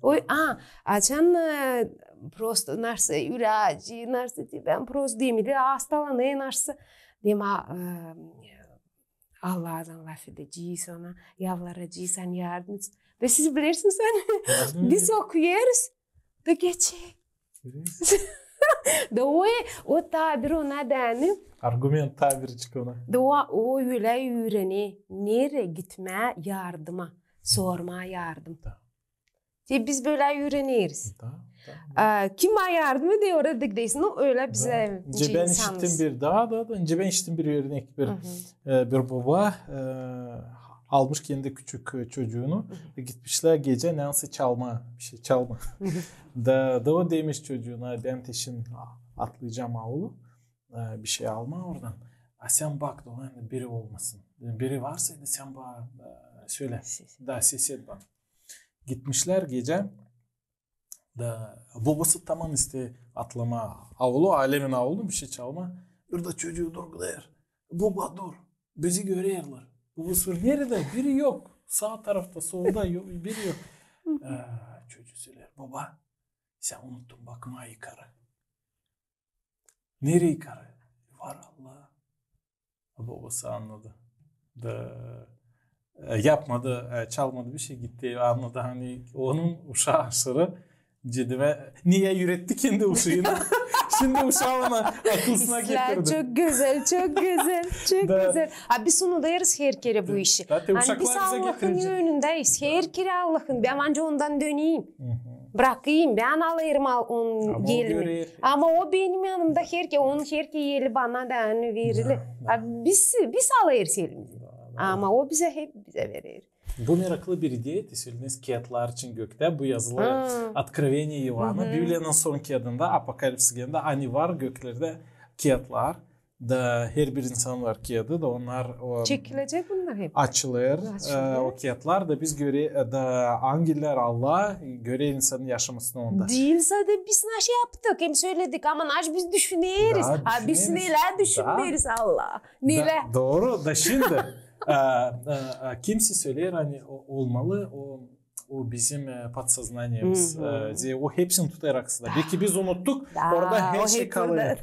O, a, açan, e, prosto naşısı ürää acıyêr, naşısı, bän prosto deyni, hastalanêr naşısı. Deyni, a, e, Allahtan lafedecez ona, yalvaracez, sän yardım et. Da siz bilersiniz, ani biz okuyêrız, da geçer. Da o, o tabir ona deyni. Argument, tabircik ona. Da o, o ölä üürener, nereyi gitmää yardıma, sormaa yardım. Da. Te biz bölä üüreneriz. Da, da. E, kim yardım eder, oraya da gideriz. Nu, ölä bizä. Nicä bän işittim bir taa, da, da, nicä bän işittim bir örnek, bir, e, bir boba, e, almış kendi küçük, e, çocuunu, gitmişlär gecä neysä çalmaa, bir şey çalmaa. Da, da o demiş çocuuna, bän te şindi atlayacam aulu, e, bir şey almaa oradan. A sän bak, dolan, biri olmasın. Biri varsa, da sän bana, e, sölä. Da ses et bana. Gitmişlär gecä. Da bobası taman isteer atlamaa aulu, alemin aulu, bir şey çalmaa. Bir dä çocuu dur, gıdêr. Boba, dur. Bizi görerlär. Bobası sorêr, neredä? Biri yok. Saa tarafta, solda yok, biri yok. E, çocuu söleer: Boba, sän unuttun bakmaa yukarı. Nereyi yukarı? Var Allah. Bobası annadı. Da, e, yapmadı, e, çalmadı bir şey, gitti, annadı, ani onun uşaa aşırı Dedim, e, niye üretti kendi uşaanı? Şindi uşaanın akılına getirdi. İslär çok gözäl, çok gözäl, çok gözäl. A biz unudêrız her kerä bu işi. Ani biz Allahın önündäyiz. Her kerä Allahın. Bän ancak ondan döneyim. Brakayım, bän alêrım onun elini. Ama o benim yanımda her kerä, onun her kerä eli bana da, ani, verili. A biz, biz alêrız elimizi. Ama o bizä hep bizä verer. Bu meraklı bir ideya, te sölediniz kiyatlar için göktä, bu yazılı Откровение İoannı, Bibliyanın son kiyadında, Apokalipsis genä, ani var göklerdä kiyatlar, da herbir insan var kiyadı, da onnar o çekilecek bunnar hep. Açılêr, e, o kiyatlar da biz göre, e, da angellär, Allah görer insanın yaşamasını onda. Diil sade biz naşey yaptık, hem söledik, ama naşey biz düşüneriz. A biz nelär düşüneriz, Allah. Nelär. Dooru, da şindi e, e, e, kimisi söleer, ani o, olmalı, o, o bizim, e, подсознанияmiz, e, o hepsini tutêr aklında. Belki biz unuttuk, orada her şey kalêr.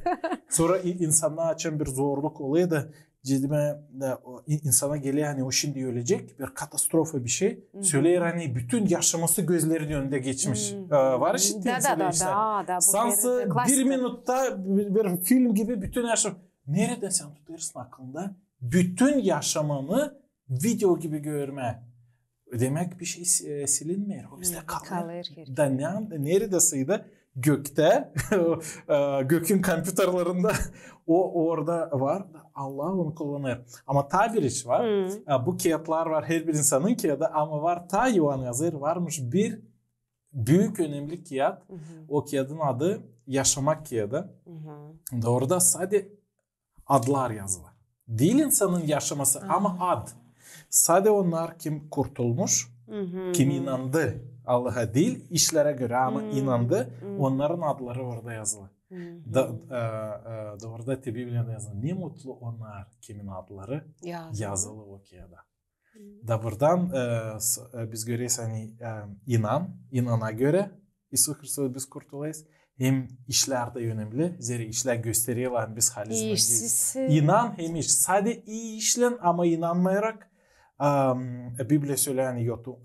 Sora insannar açan bir zorluk olêr da, dedim, e, o insana geler, ani o şindi ölecek, bir katastrofa bir şey. Söleer, ani bütün yaşaması gözlerinin önündä geçmiş. E, var işittiiniz da, da, işlär. Sansı bir minutta bir, bir film gibi bütün yaşam. Neredä sän tutêrsın aklında bütün yaşamanı video gibi görmää? Demäk, bir şey, e, silinmeer. O bizdä kalêr. Da ne, neredä sıydı? Göktä, e, gökün kompüterlerindä o orada var. Allah onu kullanêr. Ama taa bir iş var. E, bu kiyatlar var, herbir insanın kiyadı, ama var, taa İoann yazêr, varmış bir büük önemli kiyat. O kiyadın adı Yaşamak kiyadı. Da orada sade adlar yazılı. Diil insanın yaşaması, ama ad. Sade onnar, kim kurtulmuş, kim inandı Allaha, diil işlerä görä, ama inandı, onnarın adları orada yazılı. Da, e, e, da orada te Bibliyada yazılı. Ne mutlu onnar, kimin adları yazılı o kiyada. Da buradan, e, s-, e, biz göreriz, ani, e, inan, inana görä İisus Hristos biz kurtulêrız. Hem işlär dä önemli. Zerä işlär gösterer, ani biz halizdän diil. İnan hem iş. Sade ii işlän, ama inanmayarak, e, Bibliya söleer, ani yok,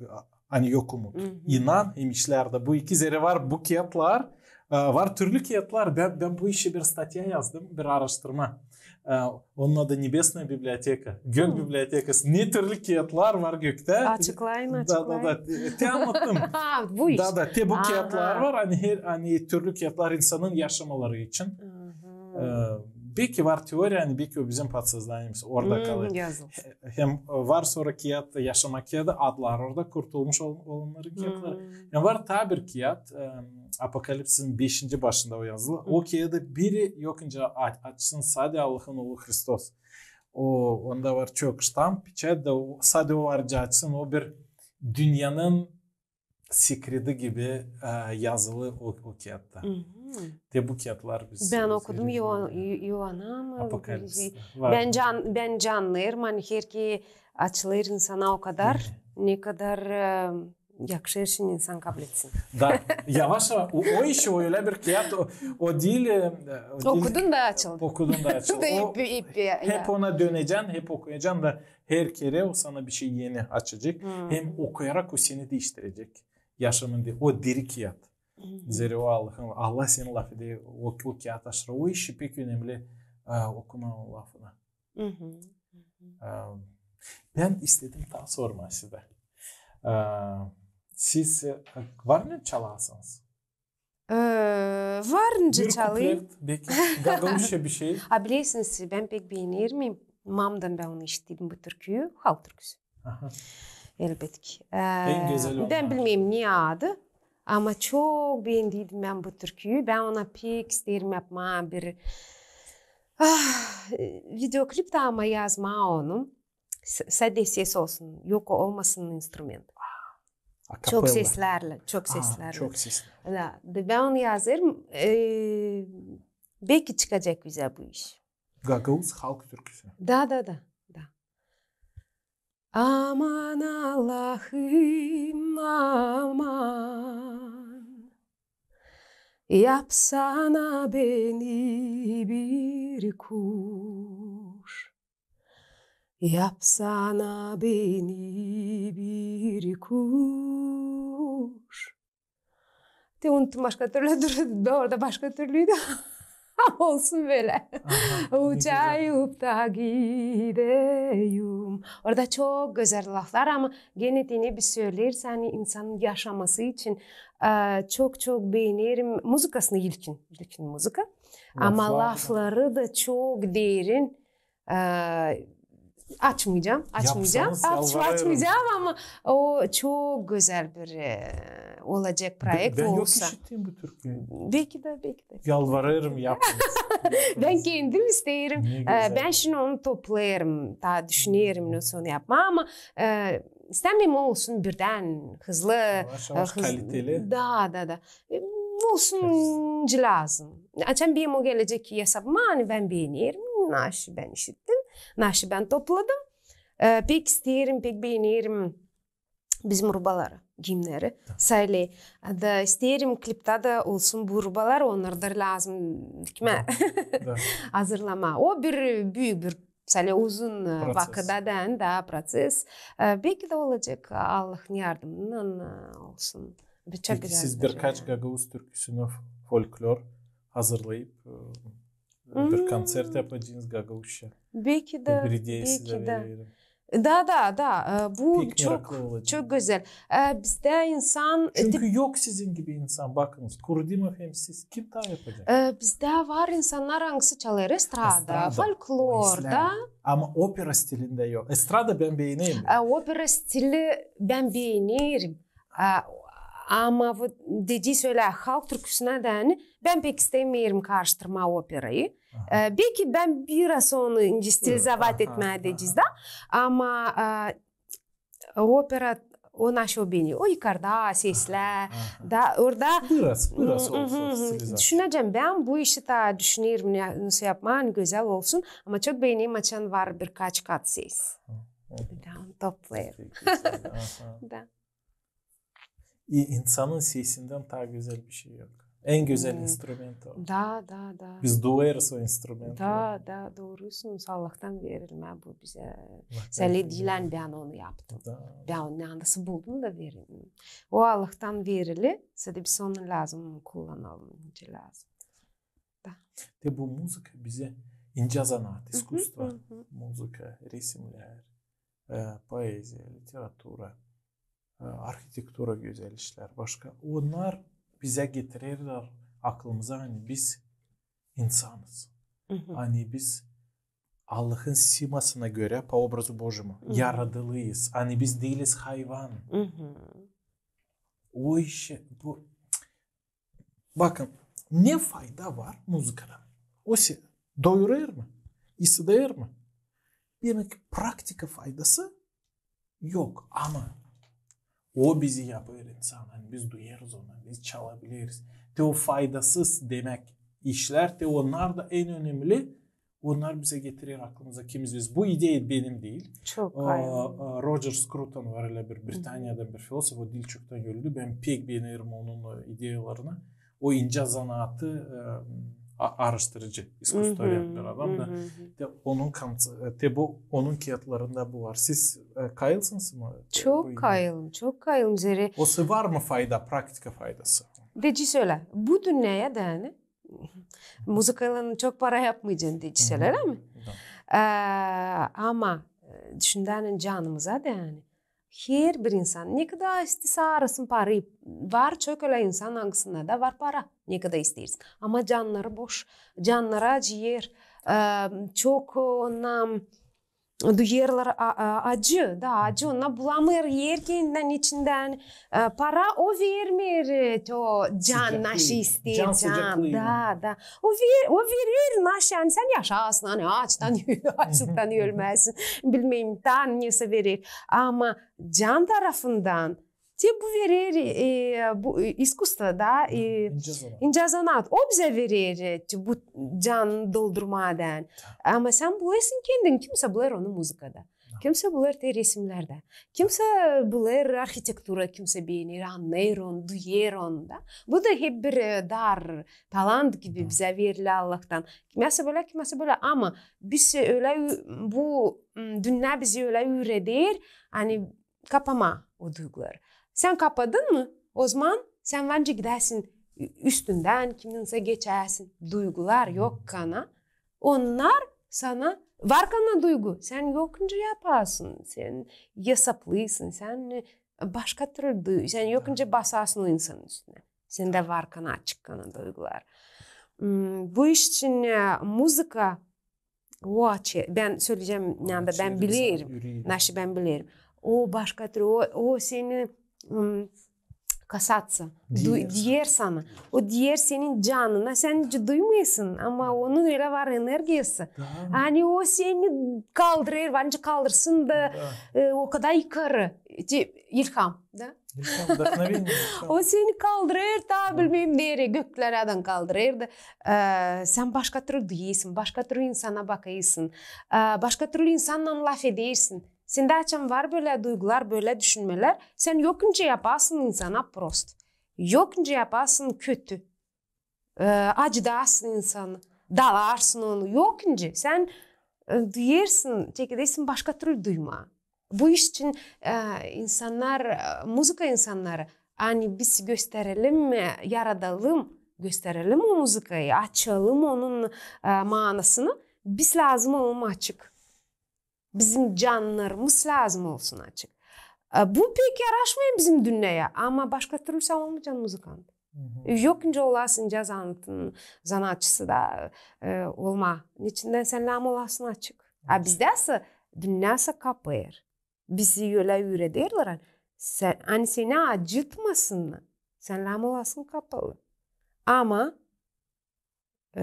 ani yok umut. İnan hem işlär dä. Bu iki zerä var bu kiyatlar. E, var türlü kiyatlar. Bän, bän bu işä bir statya yazdım, bir aaraştırma. E, onun adı Небесная библиотека, Gök bibliotekası. Ne türlü kiyatlar var göktä. Açıklayın, açıklayın. Da, da, da, te, te annattım. Ha, bu iş. Da, da, te bu kiyatlar var, ani her, ani türlü kiyatlar insanın yaşamaları için. E, belki var teoriya, ani belki o bizim подсознанияmiz orada kalêr. Yazılı. Hem var sora kiyat, Yaşamak kiyadı, adlar orada, kurtulmuş ol-, olannarın kiyatları. Hem var taa bir kiyat, e, Apokalipsisin beşinci başında o yazılı. O kiyadı biri yokunca a-, açsın, sade Allahın Oolu Hristos. O, onda var çok ştamp, peçat da, o, sade o varınca açsın, o bir dünnenin sekredi gibi, e, yazılı o, o kiyatta. Te bu kiyatlar biz... Bän okudum İo-, İ-, İoanna, ama Apokalipsis. Bän can-, bän canêrım, ani herkezi açılêr insana o kadar, ne kadar, e, yakışêr insan kabletsin. Da, yavaş yavaş, o, o iş o ölä bir kiyat, o, o diil, e, o diil... Okudun da açıldı. Okudun da açıldı. Da o, ip, ip, ya. Hep ona dönecän, hep okuyacan da her kerä o sana bir şey eni açacek. Hem okuyarak o seni diiştirecek. Yaşamın diil, o diri kiyat. Zerä o Allahın, Allah seni lafeder, o, o kiyat aşırı, o işi pek önemli, e, okumaa o lafını. E, bän istedim taa sormaa sizä. E, siz, e, var mı çalasınız? E, var nicä çalêrım. Bir kuplet, belki gagauzça bir şey. A bilersiniz, bän pek beenerim. Mamamdan bän onu işittim, bu türküyü, halk türküsü. Aha. Elbetki. E, bän bilmeerim ne adı, ama çok beendiydim bän bu türküyü. Bän ona pek isteerim yapmaa bir, ah, videoklip da, ama yazmaa onu. S-, sade ses olsun, yok olmasın instrument. Çok seslärlä, çok seslärlä. Çok seslärlä. Da, da bän onu yazêrım, e, belki çıkacek bizä bu iş. Gagauz halk türküsü. Da, da, da, da. Aman Allahım, aman, yapsana beni bir kuş. Yapsana beni bir kuş, Te unuttum, başka türlü durdu. Orada başka türlüydü. Ama olsun bölä. Aha, ne gözäl. Uçayıp da gideyum. Orada çok gözäl laflar, ama genä te ne biz söleeriz, ani insanın yaşaması için, e, çok-çok beenerim muzıkasını, ilkin, ilkin muzıka. Ama lafları da çok derin. E, açmayacam, açmayacam. Aç-, açmayacam, ama o çok gözäl bir, e, olacek proekt olsa. Bän yok işittim bu türküyü. Beki dä, beki dä. Yalvarêrım, yapınız. Bän kendim isteerim. E, bän şindi onu toplêêrım, taa düşünerim, nasıl onu yapmaa, ama, e, istämeerim olsun birdän hızlı, yavaş-yavaş, e, kaliteli. Da, da, da. E, olsun lääzım. Açan benim o gelecek ki esabıma, ani bän beenerim, naşı bän işittim, naşı bän topladım. E, pek isteerim, pek beenerim bizim rubaları, gimneri. Sade. Da isteerim kliptä dä olsun bu rubalar, onnarı da lääzım dikmää, hazırlamaa. O bir büük bir, sade, uzun, e, vakıt da, da, proţes. E, beki dä olacek, Allahın yardımınnan, e, olsun. Peki siz birkaç gagauz türküsünü, folklor hazırlayıp, e, bir koncert yapacınız gagauzça? Beki dä, beki dä. Da, da, da, e, bu çok, çok gözäl. E, bizdä insan, e, çünkü yok sizin gibi insan, bakınız, Kurdimov hem siz, kim taa yapacek? E, bizdä var insannar, angısı çalêr estrada, folklor da. Ama opera stilindä yok. Estrada bän beenerim. E, opera stili bän beenerim. A, ama vot, deyecez ölä, halk türküsünä dä, ani bän pek istämeerim karıştırmaa operayı. E, beki bän biraz onu indi stilizovat etmää deyecez dä. Ama, e, opera, o naşı o beni, o yukarda seslär, da, orada biraz, biraz olsun stilizaţiya. Düşünecäm, bän bu işi taa düşünerim, nasıl yapmaa, ani gözäl olsun. Ama çok beenerim, açan var birkaç kat ses. Da, toplêêr. Da. İ-, insanın sesindän taa gözäl bir şey yok. En gözäl instrument o. Da, da, da. Biz duyêrız o instrumenti. Da, da, doorusunuz, Allahtan verilmä bu bizä. Sade diil, ani bän onu yaptım. Da. Bän onu nasıl buldum da verdim. O Allahtan verili, sade biz onu lääzım kullanalım, nicä lääzım. Da. Te bu muzıka bizä incä zanaat, iskusstvo, muzıka, resimnär, e, poeziya, literatura, e, arhitektura, gözäl işlär, başka. Onnar bizä getirerlär aklımıza, ani biz insanız. Ani biz Allahın simasına görä, по образу Божьему, yaradılıyız. Ani biz diiliz hayvan. O işä, bu Bakın, ne fayda var muzıkadan? O seni doyurêr mı? İsıdêr mı? Demäk, praktika faydası yok. Ama o bizi yapêr insan. Ani biz duyêrız onu, biz çalabileriz. Te o faydasız, demäk, işlär, te onnar da en önemli, onnar bizä getirer aklımıza, kimiz biz. Bu ideya benim diil. Çok hayırlı. Roger Scruton var, ölä bir Britaniyadan bir filosof, o diil çoktan öldü. Bän pek beenerim onun ideyalarını. O incä zanaatı, e, a-, araştırıcı, iskusstvo öğrenen bir adam da. Te onun konce-, e, te bu, onun kiyatlarında bu var. Siz, e, kayılsınız mı? Çok kayılım, çok kayılım zerä. O se var mı fayda, praktika faydası? Deyecez ölä, bu dünnedä, ani muzıkaylan çok para yapmayacan deyecez ölä, ölä mi? E, ama, e, düşündüynän canımıza dä, ani herbir insan, ne kadar isteer arasın parayı, var çok ölä insan, angısında da var para, ne kadar isteersin. Ama cannarı boş, cannarı acıyêr, e, çok onnar duyêrlar a-, a-, acı, da acı, onnar bulamêêr er kendindän, içindän, e, para o vermeer, e, o can, sıcaklıı, naşı isteer, can, can sıcaklıını. Da, da. O ver-, o verer naşı, ani sän yaşasın, ani açtan, açlıktan ölmäzsin, bilmeerim, Tanrı nesä verer. Ama can tarafından, te bu verer, e, bu, e, iskusstvo da, e, incä zanaat. O bizä verer, e, bu can doldurmadan. Ama sän bulêrsın kendin, kimsä bulêr onu muzıkada. Kimsä bulêr te resimnerdä. Kimsä bulêr arhitektura, kimsä beener, annêêr onu, duyêr onu da. Bu da hep bir, e, dar, talant gibi bizä verili Allahtan. Kimäsä bölä, kimäsä bölä. Ama biz ölä ü-, bu, m, dünnä bizi ölä üüreder, ani kapamaa o duyguları. Sän kapadın mı? Ozaman Sän var nicä gidäsin ü-, üstündän, kiminsä geçäsin. Duygular yokkana, onnar sana, varkana duygu, sän yokunca yapasın, sän esaplısın, sän, e, başka türlü duy-, sän yokunca basasın o insanın üstünä. Sendä varkana, açıkkana duygular. Hmm, bu iş için, e, muzıka, o açı, bän söleyecäm, ne anda bän bilerim, naşı bän bilerim. O başka türlü, o, o seni, hmm, kasatsa, du-, deer sana. O deer senin canına, sän hiç duymêêrsın, ama onun ölä var energiyası. Ani o seni kaldırêr, var nicä kaldırsın da, e, o kadar yukarı. Te-, ilham, da? İlham, вдохновение, ilham. O seni kaldırêr, taa bilmeerim nereyi, göklerdän kaldırêr da. E, sän başka türlü duyêrsın, başka türlü insana bakêrsın, e, başka türlü insannan lafedersin. Sendä açan var bölä duygular, bölä düşünmelär, sän yokunca yapasın insana prost. Yokunca yapasın kötü. E, acıdasın insanı, dalarsın onu. Yokunca sän, e, duyêrsın, çekedersin başka türlü duymaa. Bu iş için, e, insannar, e, muzıka insannarı, ani biz gösterelim, e, yaradalım, gösterelim o muzıkayı, açalım onun, e, maanasını, biz lääzım olalım açık. Bizim cannarımız lääzım olsun açık. E, bu pek yaraşmêêr bizim dünneyä, ama başka türlü sän olmayacan muzıkant. Yokunca olasın ca zanaatın, zanaatçısı da, e, olmaa. Neçin dä sän lääzım olasın açık. A bizdä sä dünnä sä kapêêr. Bizi ölä üürederlär, ani seni acıtmasınnar, sän lääzım olasın kapalı. Ama E,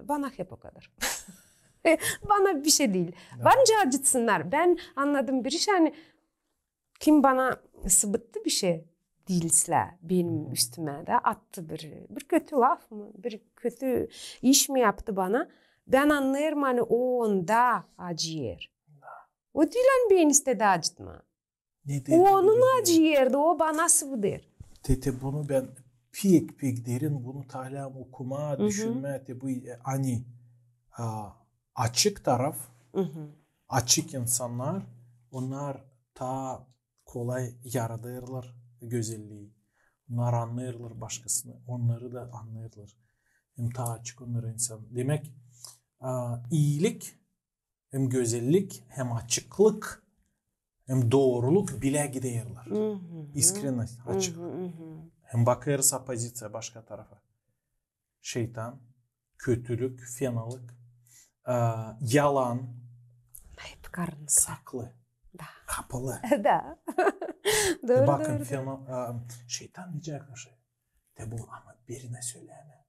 bana hep o kadar. Bana bişey diil. Var nicä acıtsınnar. Bän annadım bir iş, ani kim bana sıbıttı bişey diil islää benim üstümä dä attı bir, bir kötü laf mı, bir kötü iş mi yaptı bana, bän annêêrım, ani o onda acıyêr. O diil, ani bän istedim acıtmaa. O onun acıyêrdi, o bana sıbıdêr. Te, te bunu bän pek, pek derin, bunu talääm okumaa, düşünmää, te bu, e, ani, a, açık taraf, açık insannar, onnar taa kolay yaradêrlar gözellii. Onnar annêêrlar başkasını, onnarı da annêêrlar. Hem taa açık onnar insan. Demäk, a, iilik hem gözellik, hem açıklık, hem dooruluk bilä giderlär. Искренность, açık. Hem bakêrız opozitsiyaya, başka tarafa. Şeytan, kötülük, fenalık, e, yalan, hep karınlık, saklı, kapalı. Da. Dooru, bakın, dooru, dooru. Şeytan nicä yaklaşêr? De bu, ama birinä sölämä.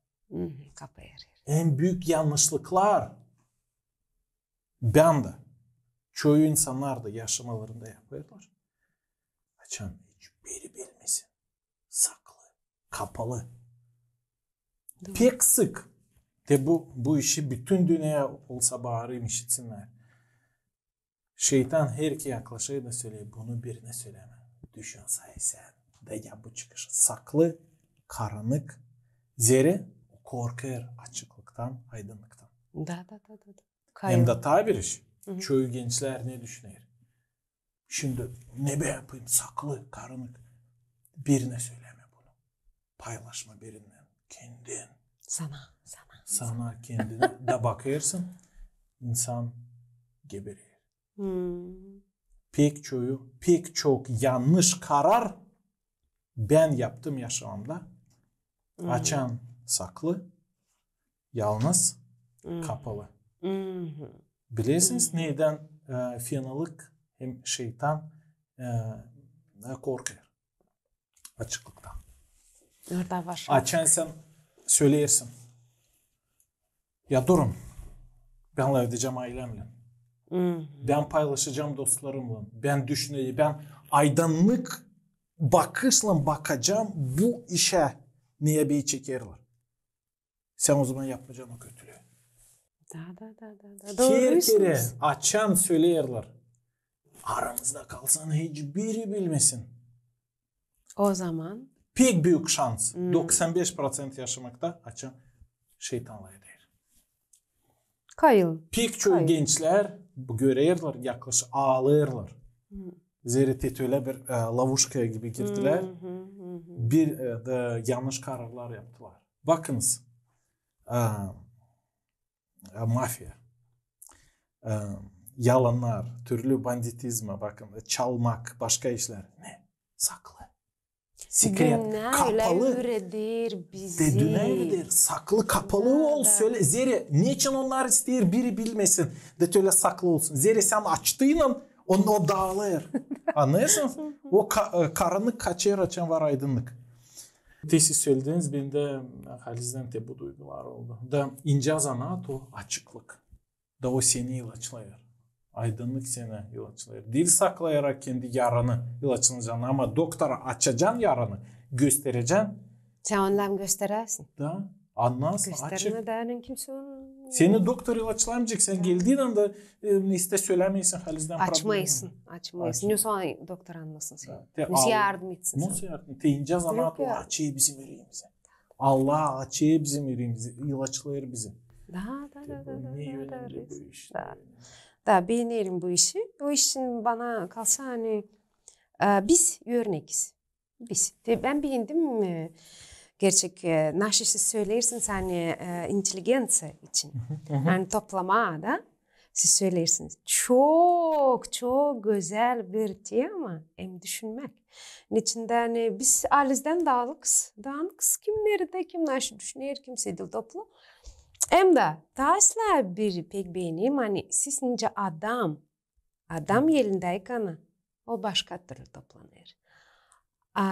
Kapayêr. En büük yannışlıklar. Bän dä, çoyu insannar da yaşamalarında yapêrlar. Açan hiç biri bilmesin. Saklı, kapalı. Pek sık. De bu, bu işi bütün dünneyä olsa baaram, işitsinnär. Şeytan herkerä yaklaşêr da söleer: bunu birinä sölämä. Düşün, say sän dä yap bu çıkışı. Saklı, karannık. Zerä o korkêr açıklıktan, aydınnıktan. Da, da, da, da, da. Hem dä taa bir iş. Çoyu gençlär ne düşüner? Şindi ne bän yapayım, saklı, karannık. Birinä sölämä bunu. Paylaşma birinnän. Kendin. Sana, sana. Sana, kendinä. Da bakêrsın, insan geberer. Pek çoyu, pek çok yannış karar bän yaptım yaşamamda. Açan saklı, yalnız, kapalı. Bilersiniz, neydän, e, fenalık hem şeytan, e, e, korkêr? Açıklıktan. Açan sän söleersin: ya durun, bän lafedecäm aylemnän. Bän paylaşacam dostlarımnan. Bän düşünecäm, bän aydınnık bakışlan bakacam bu işä, ne beni çekerlär. Sän o zaman yapmayacan o kötülüü. Da, da, da, da, da. Her kerä açan söleerlär: aramızda kalsın, hiç biri bilmesin. O zaman pek büük şans. Doksan beş proţent yaşamakta açan şeytan lafeder. Kayıl. Pek çoyu gençlär görerlär, yaklaşêr, aalêêrlar. Zerä te ölä bir e, lavuşkaya gibi girdilär. Bir e, da yannış kararlar yaptılar. Bakınız, e, e, mafiya, e, yalannar, türlü banditizma, bakın, e, çalmak, başka işlär. Ne? Saklı. Sekret, kapalı. Te dünnä üüreder, saklı, kapalı ol, sölä. Zerä neçin onnar isteer, biri bilmesin, da te ölä saklı olsun. Zerä sän açtıynan, o, o daalêr. Annêêrsın? O ka- e, karannık kaçêr, açan var aydınnık. Te siz sölediniz, bendä halizdän te bu duygular oldu. Da incä zanaat o açıklık. Da o seni ilaçlêêr. Aydınnık seni ilaçlêêr. Diil saklayarak kendi yaranı ilaçlayacan, ama doktora açacan yaranı, gösterecän. Sän ondan gösterersin. Da, annêêrsın, açık. Göstermedän kimsä onu... Seni doktor ilaçlamayacek, sän geldiin anda e, iste sölämeysin halizdän problema. Açmaysın, açmaysın. Ne sora doktor annasın seni. Nasıl yardım etsin sana? Nasıl yardım? Te incä zanaat o açêr bizim üreemizi. Allah açêr bizim üreemizi, ilaçlêêr bizi. Da, da, da, da, da, da, da, da, da, da, beenerim bu işi. O iş için bana kalsa, ani e, biz örnekiz. Biz. Te bän beendim, e, gerçek, e, naşı siz söleersiniz, ani e, inteligenţiya için. Ani toplamaa da siz söleersiniz. Çok, çok gözäl bir tema hem düşünmäk. Neçin dä, ani biz halizdän daalıkız, daalıkız, kim neredä, kim naşı düşüner, kimsä diil toplu. Hem dä taa islää bir pek beenerim, ani siz nicä adam, adam elindä kana, o başka türlü toplanêr. A,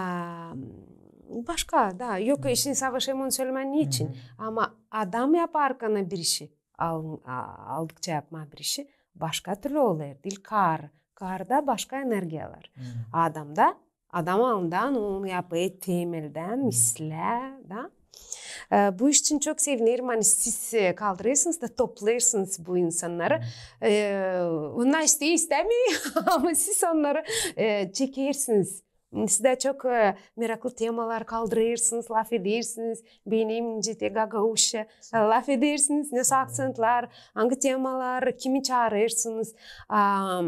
başka da, yok, işin savaşêrım onu sölemää neçin. Ama adam yaparkana bir işi, al- a- aldıkça yapmaa bir işi, başka türlü olêr, diil kar. Karda başka energiyalar. Adamda, adam alından onu yapêr temeldän, islää da. E, bu iş için çok sevinerim, ani siz e, kaldırêrsınız da toplêêrsınız bu insannarı. E, onnar isteer, istämeer, ama siz onnarı e, çekersiniz. Siz dä çok e, meraklı temalar kaldırêrsınız, lafedersiniz. Beenerim, nicä te gagauzça e, lafedersiniz, nesoy aksentlar, angı temalar, kimi çaarêrsınız, a,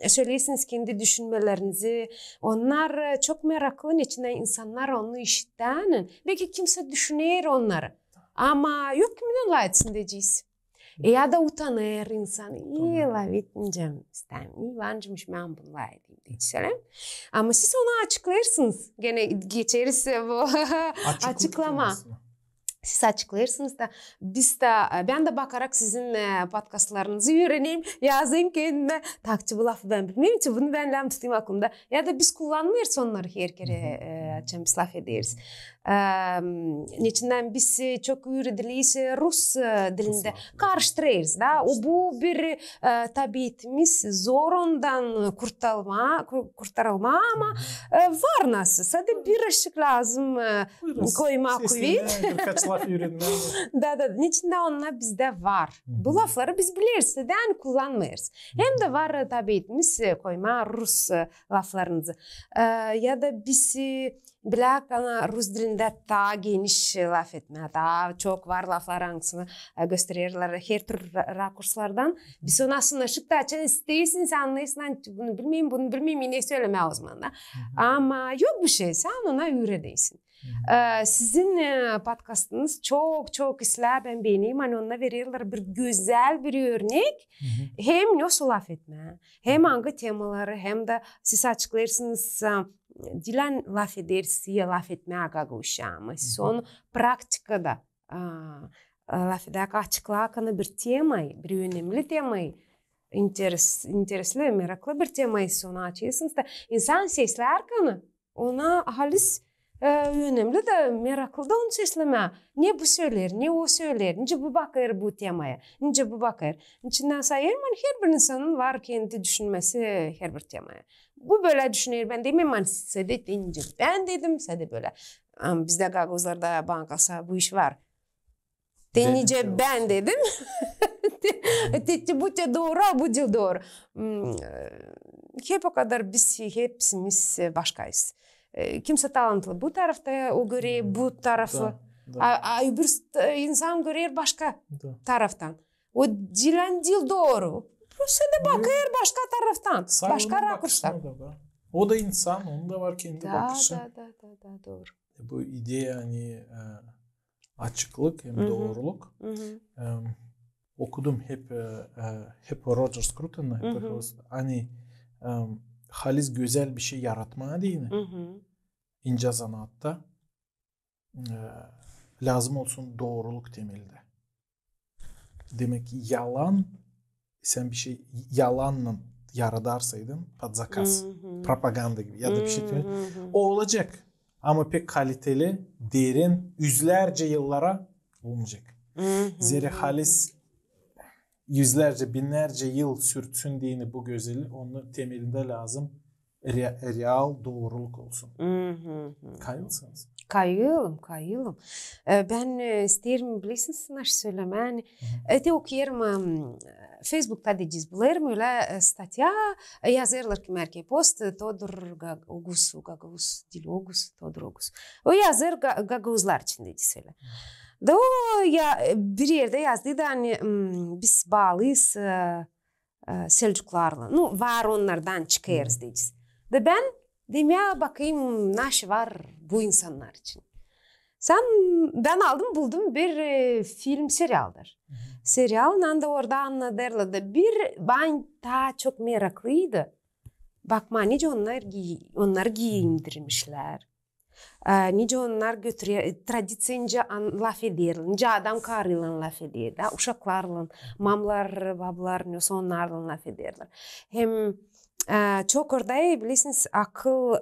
söleersiniz kendi düşünmelerinizi. Onnar e, çok meraklı, neçin dä insannar onu işittän, beki kimsä düşüner onnarı. Ama yok kimin lafetsin deyecez. E, ya da utanêr insan. İi, lafetmeyecäm, istämeerim. İi, var nicä, bän bunu lafedeyim deyecez. Ama siz onu açıklêêrsınız. Genä geçeriz e, bu açıklamaa. Siz açıklêêrsınız da, biz dä, e, bän dä bakarak sizin e, podkastlarınızı üürenerim, yazêrım kendimä. Takçı, bu lafı bän bilmeerim, bunu bän lääzım tutayım aklımda. Ya da biz kullanmêêrız onnarı her kerä, e, açan biz lafederiz. E, neçin dä biz e, çok üürediliyiz e, rus e, dilindä. Karıştırêrız da. O, bu bir e, tabietimiz, zor ondan kurtulmaa, kur- kurtarılmaa, ama e, var nasıl. Sade birazcık lääzım e, koymaa kuvet. Birkaç laf üürenmää. Da, da, neçin dä onnar bizdä var. Bu lafları biz bileriz, sade kullanmêêrız. Hem dä var e, tabietimiz e, koymaa rus e, laflarınızı. E, ya da biz e, bilä, ana, rus dilindä taa geniş lafetmää, taa çok var laflar, angısını e, göstererlär her türlü ra- rakurslardan. Biz ona sanaşıp da, açan isteersin, sän annêêrsın, ani bunu bilmeerim, bunu bilmeerim, ne sölemää o zaman da. Ama yok bir şey, sän ona üürenersin. E, sizin e, podkastınız çok, çok islää, bän beenerim, ani onda vererlär bir gözäl bir örnek. Hem nasıl lafetmää, hem angı temaları, hem dä siz açıklêêrsınız, e, diil ani lafedersiz ya lafetmää gagauzça, ama siz onu praktikada, a, lafedäk, açıklaakana bir temayı, bir önemli temayı, interes- interesli, meraklı bir temayı, siz onu açêrsınız da, insan seslärkana, ona halis e, önemli da meraklı da onu seslemää. Ne bu söleer, ne o söleer, nicä bu bakêr bu temaya, nicä bu bakêr. Neçin dä sayêrım, ani her bir insanın var kendi düşünmesi her bir temaya. Bu bölä düşüner, bän demeerim, ani sade deyni nicä bän dedim, sade bölä. Ama bizdä gagauzlarda bana kalsa bu iş var. Deyni nicä bän dedim. Te, te bu te dooru, a bu diil dooru. Hmm, e, hep o kadar biz hepsimiz e, başkayız. E, kimsä talantlı bu tarafta, o görer bu tarafı. A, a öbür st- insan görer başka taraftan. O diil ani diil dooru. Prosto da bakêr başka taraftan, başka rakurstan. O da insan, onun da var kendi bakışı. Da, da, da, da, da, dooru. E, bu ideya, ani, e, açıklık hem dooruluk. E, okudum hep, e, e, hep Roger Scruton'ı, hep, ani, e, halis gözäl bir şey yaratmaa deyni, incä zanaatta, e, lääzım olsun dooruluk temelde. Demäk, yalan, sän bir şey yalannan yaradarsaydın, под заказ, propaganda gibi ya da bir şey, o olacek. Ama pek kaliteli, derin, üzlärcä yıllara olmayacek. Zerä halis üzlärcä, binnärcä yıl sürtsün deyni bu gözäl, onun temelindä lääzım re-, real dooruluk olsun. Kayılsınız? Kayılım, kayılım. E, bän, e, isteerim, bilersiniz, naşey sölemää, ani, e, te okuyêrım, e, Facebookta deyni bulêrım ölä, e, statya, e, yazêrlar ki, Merkez Post, e, Todur Gag-, Ogus, Gagauz, dil Ogus, Todur Ogus. O yazêr ga-, gagauzlar için deyni sölä. Da o ya, e, bir erdä yazdıydı, ani, m, biz baalıyız, e, e, Selçuklarlan. Nu, var onnardan, çıkêrız deyni. Da bän deerim, ya bakayım, naşey var bu insannar için. Sän, bän aldım, buldum bir, e, film, serialdır. Serialın anda orada annadêrlar da bir, bän taa çok meraklıydı bakmaa, nicä onnar gi-, onnar giindirmişlär. E, nicä onnar götürer, e, tradiţiyayı nicä an-, lafederlär, nicä adam karıylan lafeder, da, uşaklarlan, mamlar, bablar, ne onnarlan lafederlär. Hem, e, çok orada, e, bilersiniz, akıl,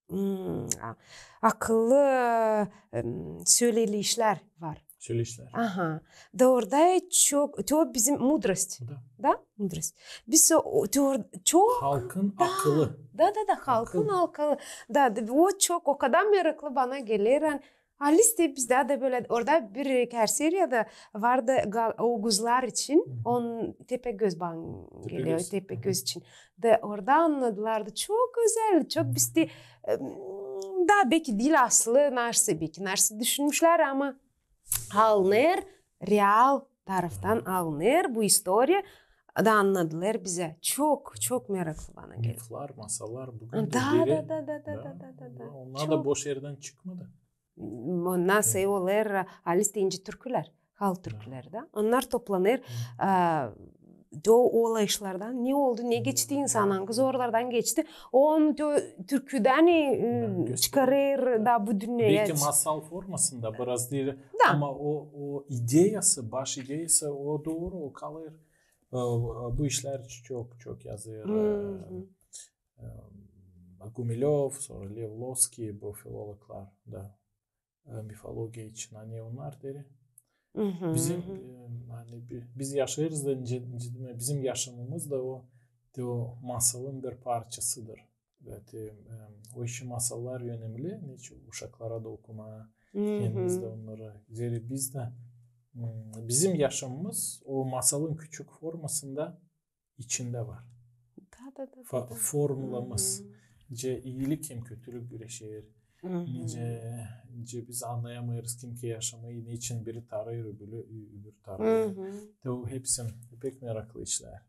m, a-, akıllı, e, m, sölelişlär var. Sölelişlär. Aha. Da orada çok, то bizim мудрость. Da. Da, мудрость. Biz o, то, çok, halkın akılı. Da, da, da, halkın akılı. Da, da, o çok, o kadar meraklı bana geler, ani, halis te biz dä, da bölä, orada bir, e, seriyada vardı ga-, oguzlar için, on Tepegöz bana geler, Tepegöz için. Da orada annadılar da çok gözäl, çok biz te, e, da beki diil aslı, naşey, beki naşey düşünmüşlär, ama alınêr, real taraftan alınêr bu istoriya, da annadılar bizä. Çok, çok meraklı bana geler. Miflär, masallar bugün dä derin. Da, da, da. Onnar da boş erdän çıkmadı. Onnar sey olêr, halis deyni türkülär, halk türküleri da. Onnar toplanêr, e, o olayışlardan, ne oldu, ne geçti insan, angı zorlardan geçti. On tö-, türküdän, e, çıkarêr da bu dünneyä. Beki masal formasında biraz diil, ama o, o ideyası, baş ideyası o dooru, o kalêr. E, bu işlär çok, çok yazêr, e, e, Gumilev, sora Lev Losky, bu filologlar da, e, mifologiya için, ani onnar derin. Bizim, e, ani bi-, biz yaşêêrız da, nicä, nicä demäk, bizim yaşamamız da o, te o masalın bir parçasıdır. Ve te, e, o işin masallar önemli, neçin uşaklara da okumaa, kendimiz dä onnarı. Zerä biz dä, m, bizim yaşamamız o masalın küçük formasında içindä var. Da, da, da, da. Formulamız. Nicä iilik hem kötülük güreşer. Nicä, nicä biz annayamêêrız, kim ki yaşamayı, neçin biri tarıyêr, öbürü, ö-, öbürü tarımêêr. Te o hepsi pek meraklı işlär.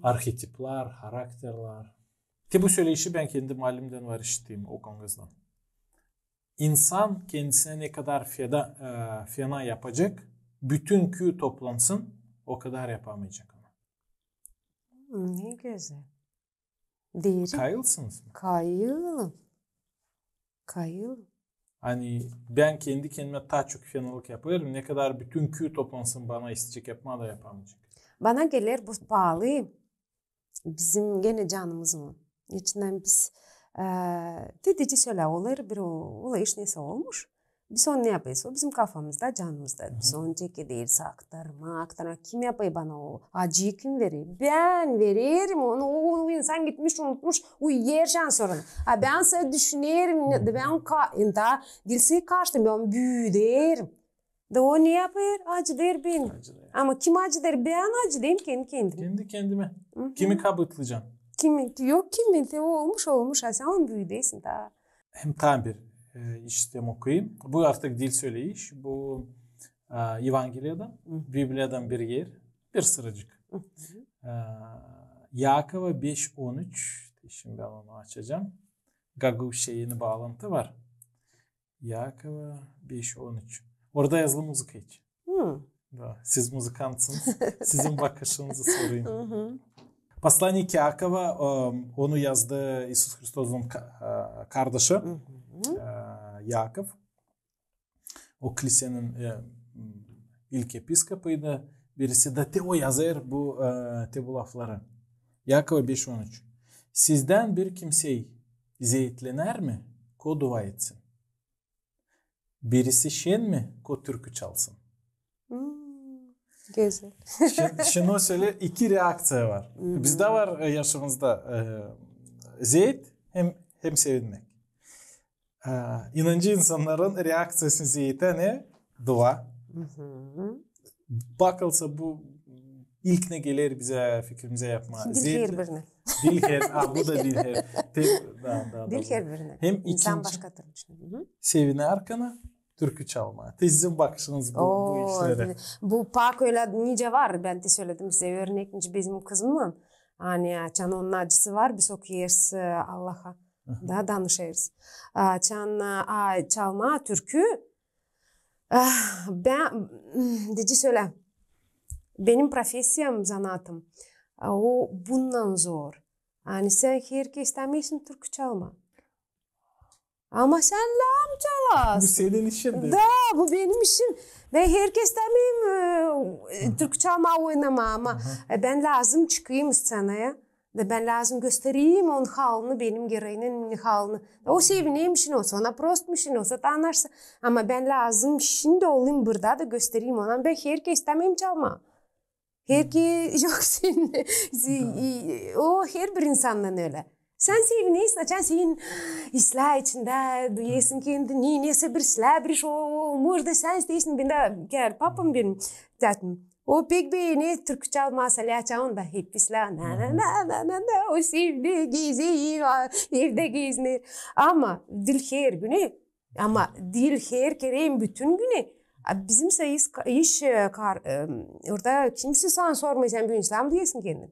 Arhetiplar, harakterlar. Te bu söleyişi bän kendi maallimdän var işittiim, o kongazdan. İnsan kendisinä ne kadar feda, e, fena yapacek, bütün küü toplansın, o kadar yapamayacek onu. Ne gözäl. Derin. Kayılsınız mı? Kayılım. Kayılım. Ani bän kendi kendimä taa çok fenalık yapêrım, ne kadar bütün küü toplansın, bana isteyecek yapmaa da yapamayacek. Bana geler bu baalı bizim genä canımız mı? İçindän biz, e, te deyni sölä olêr bir o, olay iş neysä olmuş. Biz onu ne yapêrız? O bizim kafamızda, canımızda. Biz onu çekederiz, aktarmaa, aktarmaa. Kim yapêr bana o acıyı, kim verer? Bän vererim onu. O, o insan gitmiş, unutmuş, uyuyêr şansora. A bän sä düşünerim, ne, da bän ka-, taa diil sä kaçtım, bän büüderim. Da o ne yapêr? Acıdêr beni. Acıdêr. Ama kim acıdêr? Bän acıdêrım kendi kendimä. Kendi kendimä. Kimi kabıtlayacan? Kimi? Yok kimi. Te olmuş, olmuş. A sän onu büüdersin taa. Hem taa bir, e, iş isteerim okuyayım. Bu artık diil söleyiş. Bu, e, Evangeliyadan, Bibliyadan bir er, bir sıracık. Ee, Yakova beş on üç. Şindi bän onu açacam. Google şeyini, baalantı var. Yakova beş on üç. Orada yazılı muzıka için. Da, siz muzıkantsınız. Sizin bakışınızı sorayım. Послание к Иакову, e, onu yazdı İisus Hristosun ka-, e, kardaşı, e, Yakov. O kilisenin, e, ilk episkopuydu. Birisi da te o yazêr bu, e, te bu lafları. Yakova beş on üç. Sizdän bir kimsey zeetlener mi, ko dua etsin? Birisi şen mi, ko türkü çalsın? Gözäl. Şindi, şindi o sölä iki reakţiya var. Bizdä var, e, yaşımızda, e, zeet hem, hem sevinmäk. E, inancı insannarın reakţiyası zeetä ne? Dua. Bakılsa bu ilk ne geler bizä, fikirimizä yapmaa? Diil herbirine. Diil her, a, bu da diil her. Te, da, da, da, diil herbirine. Hem insan ikinci başka türlü düşünür. Sevinärkana türkü çalmaa. Te sizin bakışınız bu, bu işlerä. Bu pak ölä nicä var, bän te söledim sizä örnek, nicä bizim kızımnan. Ani açan onun acısı var, biz okuyêrız, e, Allaha. Da danışêrız. Açan, a, çalmaa türkü, bän, deyci sölä, benim profesiyam, zanaatım, o bundan zor. Ani sän herkerä istämeersin türkü çalmaa. Ama sän lääzım çalasın. Bu senin işin. Da, bu benim işim. Bän herkerä istämeerim, e, türkü çalmaa, oynamaa, ama, e, bän lääzım çıkayım sţenaya. Da bän lääzım göstereyim onun halını, benim geroyumun halını. Da o sevineyim şindi, olsa ona prost mu şindi, olsa tanışsa. Ama bän lääzım şindi olayım burada da göstereyim ona. Bän herkerä istämeerim çalmaa. Herkerä yok şindi. O herbir insannan ölä. Sän sevinersin, açan senin islää içindä duyêrsın kendini, nesä bir islää bir iş, o, o, o, burada sän isteersin, bän dä, gel, papam benim, tätim. O pek beener türkü çalmaa, sölä açan, onda hep islää, na, na, na, na, na, na, o sevdi, gezer, evdä gezer. Ama diil her günü, ama diil her kerä hem bütün günü. A bizim sa iş, iş, e, kar-, e, orada kimsä sana sormêêr, sän büün islää mi duyêrsın kendini.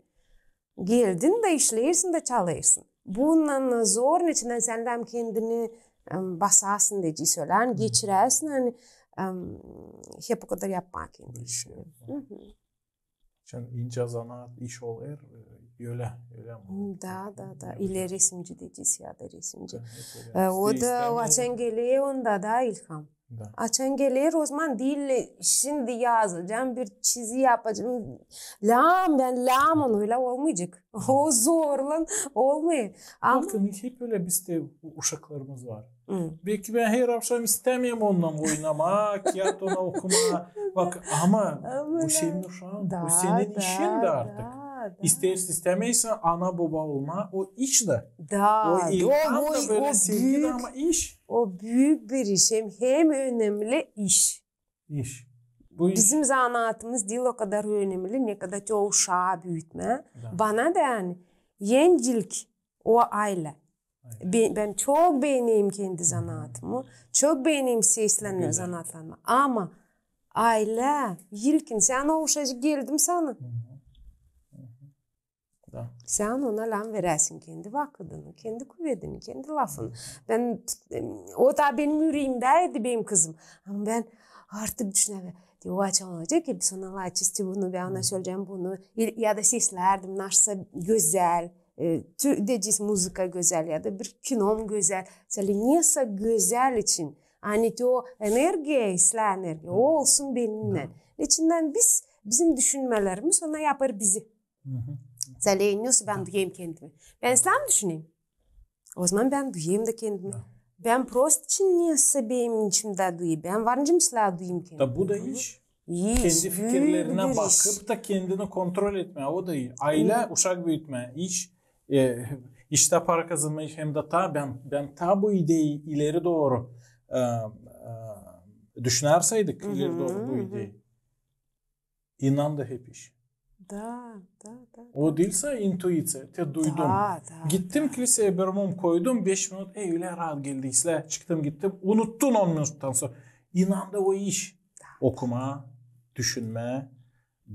Geldin da işleersin da çalêrsın. Bundan zor, neçin sän dä kendini, em, basasın, deyci sölä, geçirersin, ani, em, hep okadar yapmaa kendi işini. Şindi incä zanaat, iş olêr, e, ölä, ölä mi? Da, da, da. İle resimci deyci ya da resimci. E, o da açan geler, onda da ilham. Da. Açan geler, ozaman diil şindi yazacam, bir çizi yapacam. Lääzım, bän lääzım onu, ölä olmayacek. O zorlan olmêêr. Ama bakın, hep ölä bizdä u-, uşaklarımız var. Belki bän her akşam istämeerim onunnan oynamaa, kiyat ona okumaa. Bak, ama bu senin uşaan, bu senin işin dä artık. İsteersin, istämeersin, ana-boba olmaa, o iş dä. Da, o ilham da, bölä sevgi dä, ama iş. O büük bir iş, hem, hem önemli iş. İş. Bu iş. Bizim zanaatımız diil o kadar önemli, ne kadar te o uşaa büütmää. Da. Bana da, ani, en ilk o aylä. Bän, bän çok beenerim kendi zanaatımı, çok beenerim seslenmä, zanaatlanmaa. Ama aylä, ilkin, sän o uşacık geldin sana. Da. Sän ona lääzım verersin kendi vakıdını, kendi kuvedini, kendi lafını. Bän, o da benim üreemdä idi, benim kızım. Ama bän artık düşünerim, te o açan olacek, ki biz ona lääzım bunu, bän ona söleyecäm bunu. Ya da seslärdim, nasıl gözäl, e, tü-, deyecez, muzıka gözäl, ya da bir kinom gözäl. Sölä nesä gözäl için. Ani te o energiya, islää energiya, o olsun benimnän. İçindän biz, bizim düşünmelerimiz ona yapêr bizi. Sölä nesä bän duyêrım kendimi. Bän islää mi düşüneyim? Ozaman bän duyêrım da kendimi. Bän prost için nesä benim içimdä duyêrım. Bän var nicä islää duyêrım kendimi. Da bu da iş. İş, kendi fikirlerinä bakıp da kendini kontrol etmää, o da iş. Aylä, uşak büütmää, iş, e, iştä para kazanmaa, hem dä taa, bän, bän taa bu ideyi ileri dooru, e, e, düşünärseydik, ileri dooru bu ideyi. İnan da hep iş. Da, da, da. O diil sa intuiţiya, te duydum. Da, da. Gittim kiliseyi, bir mum koydum, beş minut, e, ölä raat geldi, islää, çıktım, gittim, unuttun on minuttan sora. İnan da o iş. Da. Okumaa, düşünmää,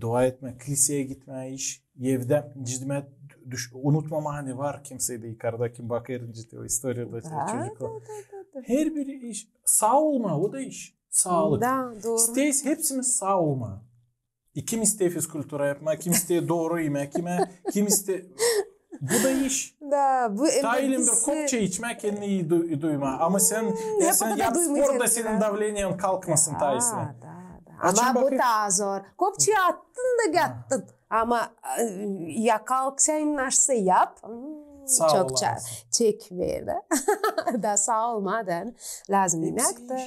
Dua etmää, kliseyä gitmää iş, evdä cidimä düş-, unutmamaa, ani var kimsey dä yukarda, kim bakêr nicä o istoriyada çocuklar. Herbir iş. Saa olmaa, o da iş. Saalık. Da, dooru. İsteeriz hepsimiz saa olmaa. E, kim isteer fizkultura yapmaa, kim isteer dooru imää, kimä, kim isteer... Bu da iş. Da, bu... Taa iilin bir kopça içmää, kendini ii du-, duymaa. Ama sän, e, sän yap sport da senin davleniyan kalkmasın taa islää. Da, da. Ama bu taa zor. Kopçayı attın da yattın. Ama, e, ya kalk sän naşey yap. Saa ol, çok ça-, çekmeer da. Da saa olmaa da lääzım imäk da.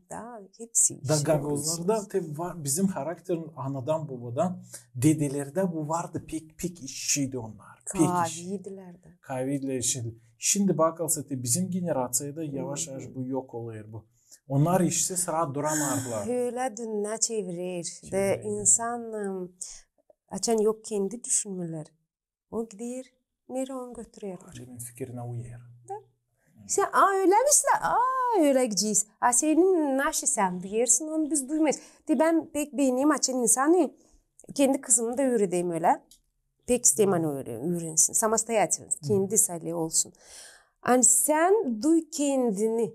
Da hepsi iş. Da gagauzlarda te var, bizim harakterin anadan, bobadan, dedelerdä bu vardı, pek, pek işçiydi onnar. Pek iş. Kaaviydilär dä. Kaaviydilär şindi. Şindi bakılsa te bizim generaţiyada yavaş-yavaş bu yok olêr bu. Onnar işsiz raat duramêêrlar. Ölä dünnä çevirer. Da insan, açan yok kendi düşünmeleri, o gider, nereyi onu götürerlär. Demin fikirinä uyêr. Da. Sän, a, ölä mi islää? A, ölä gidecez. A senin naşey sän duyêrsın, onu biz duymayız. Te bän pek beenerim, açan insan, e, kendi kızımı da üüredeyim ölä. Pek isteerim, ani ölä üürensin. Samostoyatelnost. Kendi sali olsun. Ani sän duy kendini.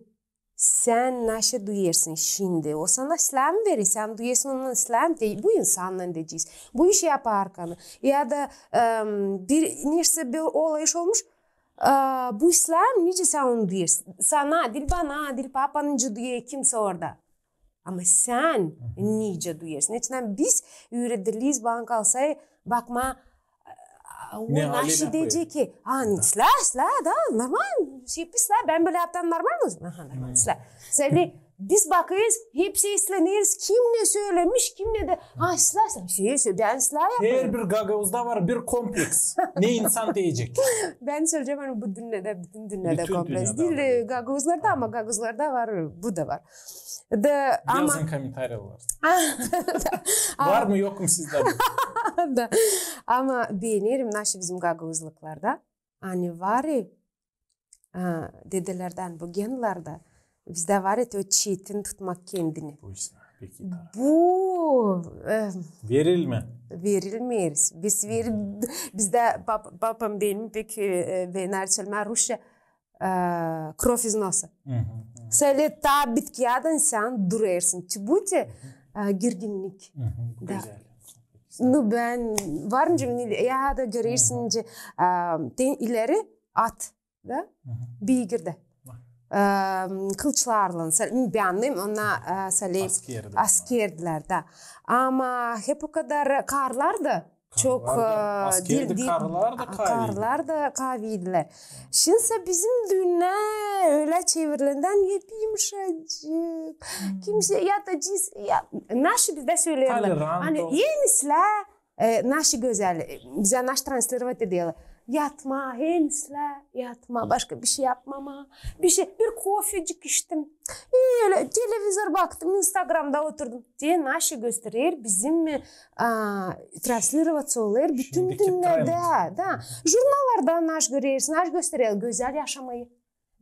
Sän naşey duyêrsın şindi? O sana islää mi verer? Sän duyêrsın ondan islää mi? Te bu insannan deyecez. Bu işi yaparkan. Ya da, em, bir, neştä bir olay iş olmuş, a, bu islää mi? Nicä sän onu duyêrsın? Sana, diil bana, diil papan nicä duyêr, kimsey orada. Ama sän nicä duyêrsın? Neçin biz üürediliz, bana kalsa, bakmaa, a, o naşey deyecek ki, a, islää, islää, da, normal, şey, islää, bän bölä yaptam, normal mı? Aha, normal, islää. Sän de, biz bakêrız, hepsi isleneriz, kim ne sölemiş, kim ne dä, a, islää, islää, şey, şey, bän islää yapêrım. Herbir gagauzda var bir kompleks. Ne insan deyecek. Bän söleyecäm, ani bu dünnedä, bütün dünnedä kompleks. Diil, e, gagauzlarda, ama gagauzlarda var, bu da var. Da, ama yazın komentariyalarda. Var mı, yok mu sizdä bu? Da. Ama beenerim naşey bizim gagauzluklarda. Ani var, e, a, dedelerdän bu genlerdä bizdä var, e, o çetin tutmak kendini. Bu, e, verilmeer. Verilmeeriz. Biz ver-, bizdä pap-, papam benim pek, e, e, beener sölmää rusça, e, кровь из носа. Sölä taa bitkiyädän sän durêrsın. Çi bu te, e, girginnik. Da. Gözäl. Nu, bän var nicä, ya da görersin nicä, e, te ileri at, da? Biigirdä. E, kılıçlarlan, sä-, bän, onnar, e, sölä askerdilär, da. Ama hep o kadar karılar da çok, e, askerdi, diil, karılar da kaaviydilär. Şindi sä bizim dünnä ölä çevirildi, ani hep yımuşacık. Kimsey yatacez, ya, naşey bizdä söleerlär. Tolerant ol. Ani en islää, e, naşey gözäl, e, bizä naşey translirovat ederlär. Yatmaa, en islää yatmaa, başka bişey yapmamaa. Bişey, bir kofecik içtim. E, ölä televizor baktım, Instagramda oturdum. Te naşey gösterer bizim, e, a, translirovat olêr bütün dünnedä, da. Jurnallarda naşey görersin, naşey gösterer gözäl yaşamayı.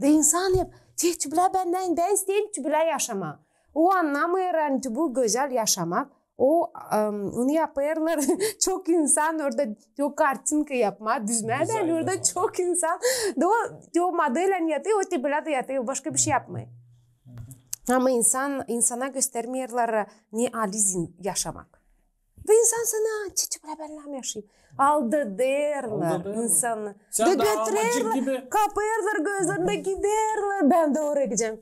Da insan hep, te, çubilä bän, bän isteerim çubilä yaşamaa. O annamêêr, ani bu gözäl yaşamak. O, em, onu yapêrlar. Çok insan orada, çok kartinka yapmaa, düzmää, da, ani orada çok insan. Da o, o model, ani yatêr, o te bölä dä yatêr, başka bişey yapmêêr. Ama insan, insana göstermeerlär, ne aliz yaşamak. Da insan sanêr, çi, çi, bölä bän lääzım yaşayım. Aldadêrlar insanı. Da götürerlär, kapêrlar gözlerini, da giderlär, bän dä oraya gidecäm.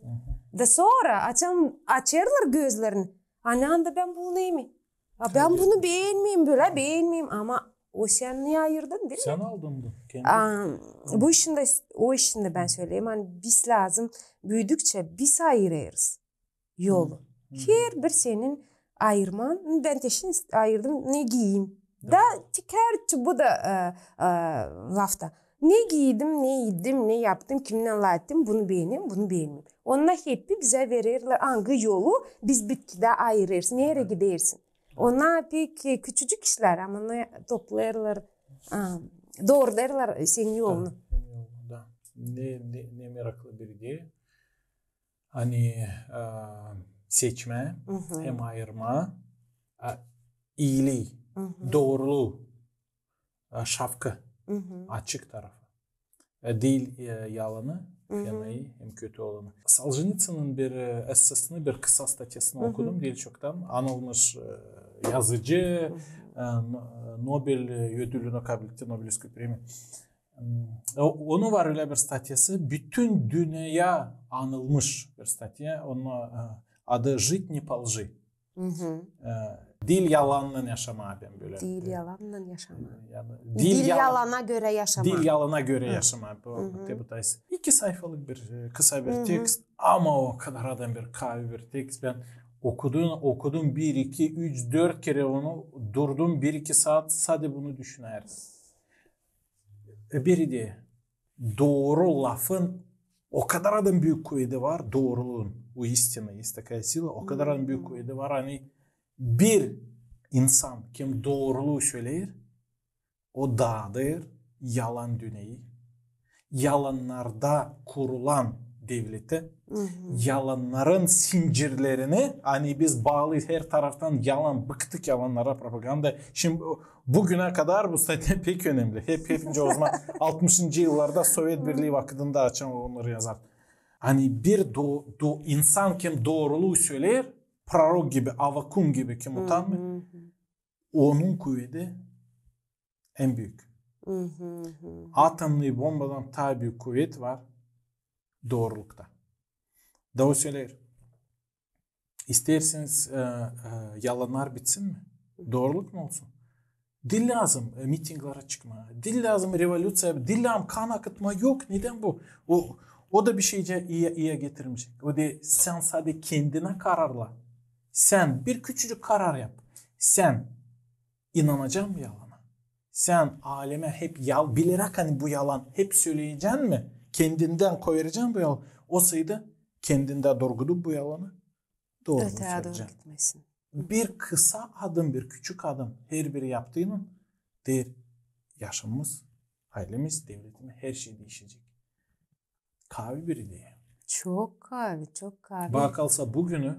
Da sora açan, açêrlar gözlerini. Ani anda bän bunu neymeyim? A, bän bunu beenmeerim, bölä beenmeerim. Ama o sän ne ayırdın, diil mi? Sän aldın bunu. A, bu işindä, o işindä bän söleyim, ani biz lääzım, büüdükçä biz ayırêrız yolu. Herbir senin ayırman, bän te şindi ayırdım, ne giyeyim. Da, tekrar bu da, e, e, lafta. Ne giydim, ne idim, ne yaptım, kimnän lafettim, bunu beenerim, bunu beenmeerim. Onnar hep bizä vererlär, angı yolu biz bitkidä ayırêrız, nereyi gidersin. Onnar pek, e, küçücük işlär, ama onnar toplêêrlar, a, doorudêrlar senin yolunu. Da, senin yolunu, da. Ne, ne, ne meraklı bir ideya. Ani, e, seçmää hem ayırmaa. A, iilii, dooruluu, e, şafka, açık tarafı. E, diil, e, yalanı, fenayı hem kötü olanı. Soljenitsininin bir, e, esseesini, bir kısa statyasını okudum, diil çoktan. Anılmış, e, yazıcı, e, No-, Nobel, e, ödülünü kabul etti, Nobelevskaya premiya. M, o-, onun var ölä bir statyası, bütün dünneyä anılmış bir statya. Onun, e, adı «Жить не по лжи». E, diil yalannan yaşamaa, bän bölä. Diil yalannan yaşamaa. Yani, diil yalana görä yaşamaa. Diil yalana görä yaşamaa. Bu, te bu tays. İki sayfalık bir, e, kısa bir tekst, ama o kadar adam bir kaavi bir tekst. Bän okudum, okudum bir, iki, üç, dört kerä onu, durdum bir, iki saat sade bunu düşünärdim. E, bir ideya. Dooru lafın o kadar adım büük kuvedi var, dooruluun, у истины есть такая сила, o kadar adım büük kuvedi var, ani bir insan, kim dooruluu söleer, o daadêr yalan dünneyi, yalannarda kurulan devleti, yalannarın sincirlerini, ani biz baalıyız her taraftan yalan, bıktık yalannara, propaganda. Şindi o, bugünä kadar bu statya pek önemli. Hep, hep o zaman altmışıncı yıllarda Sovet Birlii vakıdında açan onnarı yazar. Ani bir do-, do-, insan, kim dooruluu söleer, prorok gibi, Avakum gibi, kim utanmêêr, onun kuvedi en büük. Atomnıy bombadan taa büük kuvet var doorulukta. Da o söleer, isteersiniz, e, e, yalannar bitsin mi? Dooruluk mu olsun? Diil lääzım, e, mitinglere çıkmaa. Diil lääzım revolüţiya, diil lääzım kan akıtmaa. Yok, nedän bu? O, o da bir şeycä iyä, iyä getirmeyecek. O da sän sade kendinä kararla. Sän bir küçücük karar yap. Sän inanacan mı yalana? Sän alemä hep yal-, bileräk, ani bu yalan, hep söleyecän mi? Kendindän koyaracan bu yalan. O sayıda kendindä durgudup bu yalanı, doorunu söleyecän. Bir kısa adım, bir küçük adım, herbir yaptığının deer yaşamamız, ailemiz, devletimiz, her şey diişecek. Kaavi bir ideya. Çok kaavi, çok kaavi. Bana kalsa, bugünü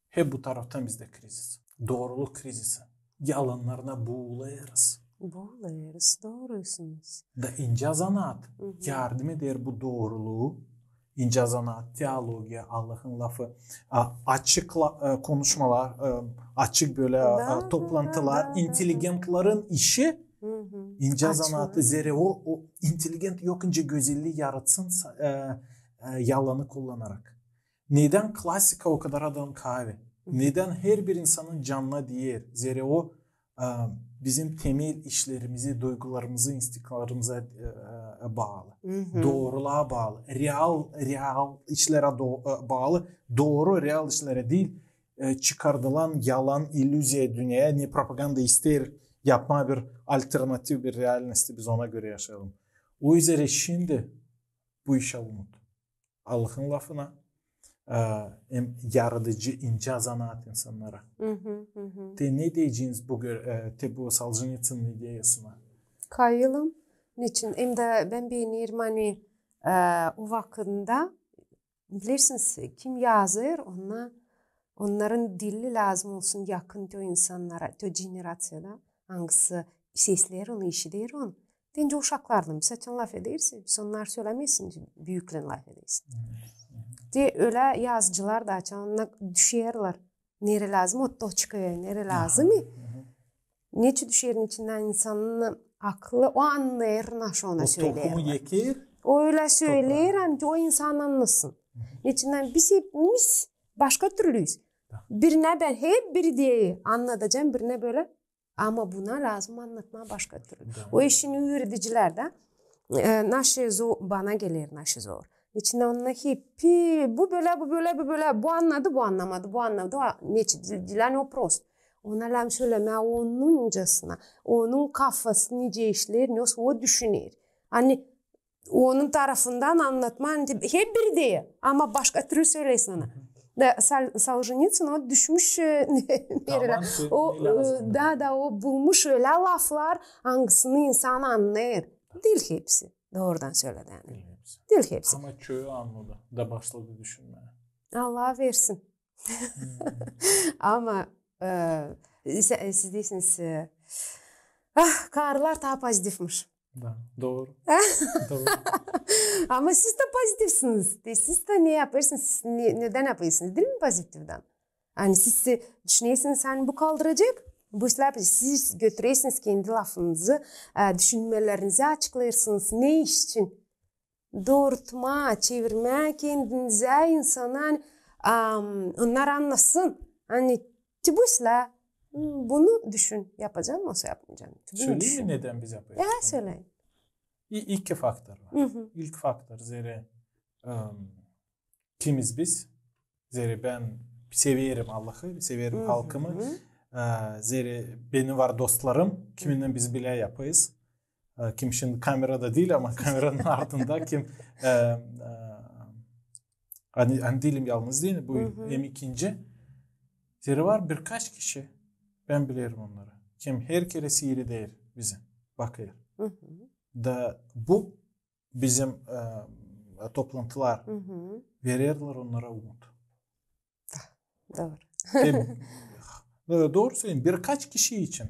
hep bu taraftan bizdä krizis. Dooruluk krizisi. Yalannarına buulêrız. Buulêrız, doorusunuz. Da incä zanaat yardım eder bu dooruluu. İncä zanaat, teologiya, Allahın lafı, a, açık la-, e, konuşmalar, e, açık bölä, e, toplantılar, inteligentlerin işi, incä zanaatı, zerä o, o inteligent yok nicä gözellii yaratsın, e, e, yalanı kullanarak. Nedän klasika o kadar adım kaavi? Nedän herbir insanın canına deer? Zerä o, e, bizim temel işlerimizi, duygularımızı, instinktlarımıza, e, e, baalı. Doorulua baalı. Real, real işlerä do-, e, baalı. Dooru, real işlerä diil, e, çıkardılan yalan, illüziya dünneyä, ne propaganda isteer yapmaa bir alternativ bir realnosti, biz ona görä yaşayalım. O üzerä şindi bu işä umut. Allahın lafına, e, hem yaradıcı, incä zanaat insannara. Te ne deyeceniz bu gö-, e, te bu Soljenitsının ideyasına? Kayılım. Neçin? Hem dä bän beenerim, ani, e, o vakıdında, bilersiniz, kim yazêr, ona, onnarın dili lääzım olsun yakın te o insannara, te o generaţiyada, angısı sesleer onu, işider onu. Deyni uşaklardan, biz açan lafedersä, biz onnar sölämeersiniz, büüklerin lafedersä. Te ölä yazıcılar da açan onnar düşerlär. Nere lääzım, o toçkaya, nere lääzım. Neçin düşer, neçin insanın aklı, o annêêr, naşı ona söleer. O tohumu eker. O ölä söleer, ani o insan annasın. Neçin biz hepimiz başka türlüyüz. Birinä bän hep bir ideyi annadacam, birinä bölä. Ama buna lääzım annatmaa başka türlü. O işini üüredicilär dä, e, naşı zo-, bana geler naşı zor. Neçin onnar hep, bu bölä, bu bölä, bu bölä, bu annadı, bu annamadı, bu annadı, o a-, neçin, di-, diil ani o prost. Ona lääzım sölemää onuncasına, onun kafası nicä işleer, ne o, o düşüner. Ani onun tarafından annatmaa, ani hep bir ideya, ama başka türlü söleer sana. Da Sol-, Soljenitsin o düşmüş, e, nerelär. O, e, da, da o bulmuş ölä laflar, angısını insan annêêr. Diil hepsi. Doorudan söledi ani. Diil hepsi. Diil hepsi. Ama çoyu annadı da başladı düşünmää. Allah versin. Ama E, siz, e, siz deersiniz, e, ah, karılar taa pozitivmiş. Da, dooru. Dooru. Ama siz dä pozitivsiniz. Te siz dä ne yapêrsınız? Siz ne, nedän yapêrsınız? Diil mi pozitivdän? Ani siz, e, düşünersiniz, ani bu kaldıracek, bu işlär, siz götürersiniz kendi lafınızı, e, düşünmelerinizi açıklêêrsınız. Ne iş için? Doorutmaa, çevirmää kendinizä, insana, ani, am, onnar annasın. Ani, te bu işlär, m, bunu düşün, yapacam mı, osa yapmayacam. Te bunu düşün. Söleyim mi, nedän biz yapêrız? Ya, söleyin. İ-, iki faktor var. İlk faktor, zerä, am, kimiz biz? Zerä bän severim Allahı, severim halkımı. E, zerä benim var dostlarım, kiminnän biz bilä yapêrız. E, kim şindi kamerada diil, ama kameranın ardında kim, e, e, ani, ani diilim yalnız diil, bu hem ikinci. Zerä var birkaç kişi, bän bilerim onnarı, kim herkerä siireder bizi, bakêr. Da bu bizim, e, toplantılar vererlär onnara umut. Dooru. E, e, dooru söleyim, birkaç kişi için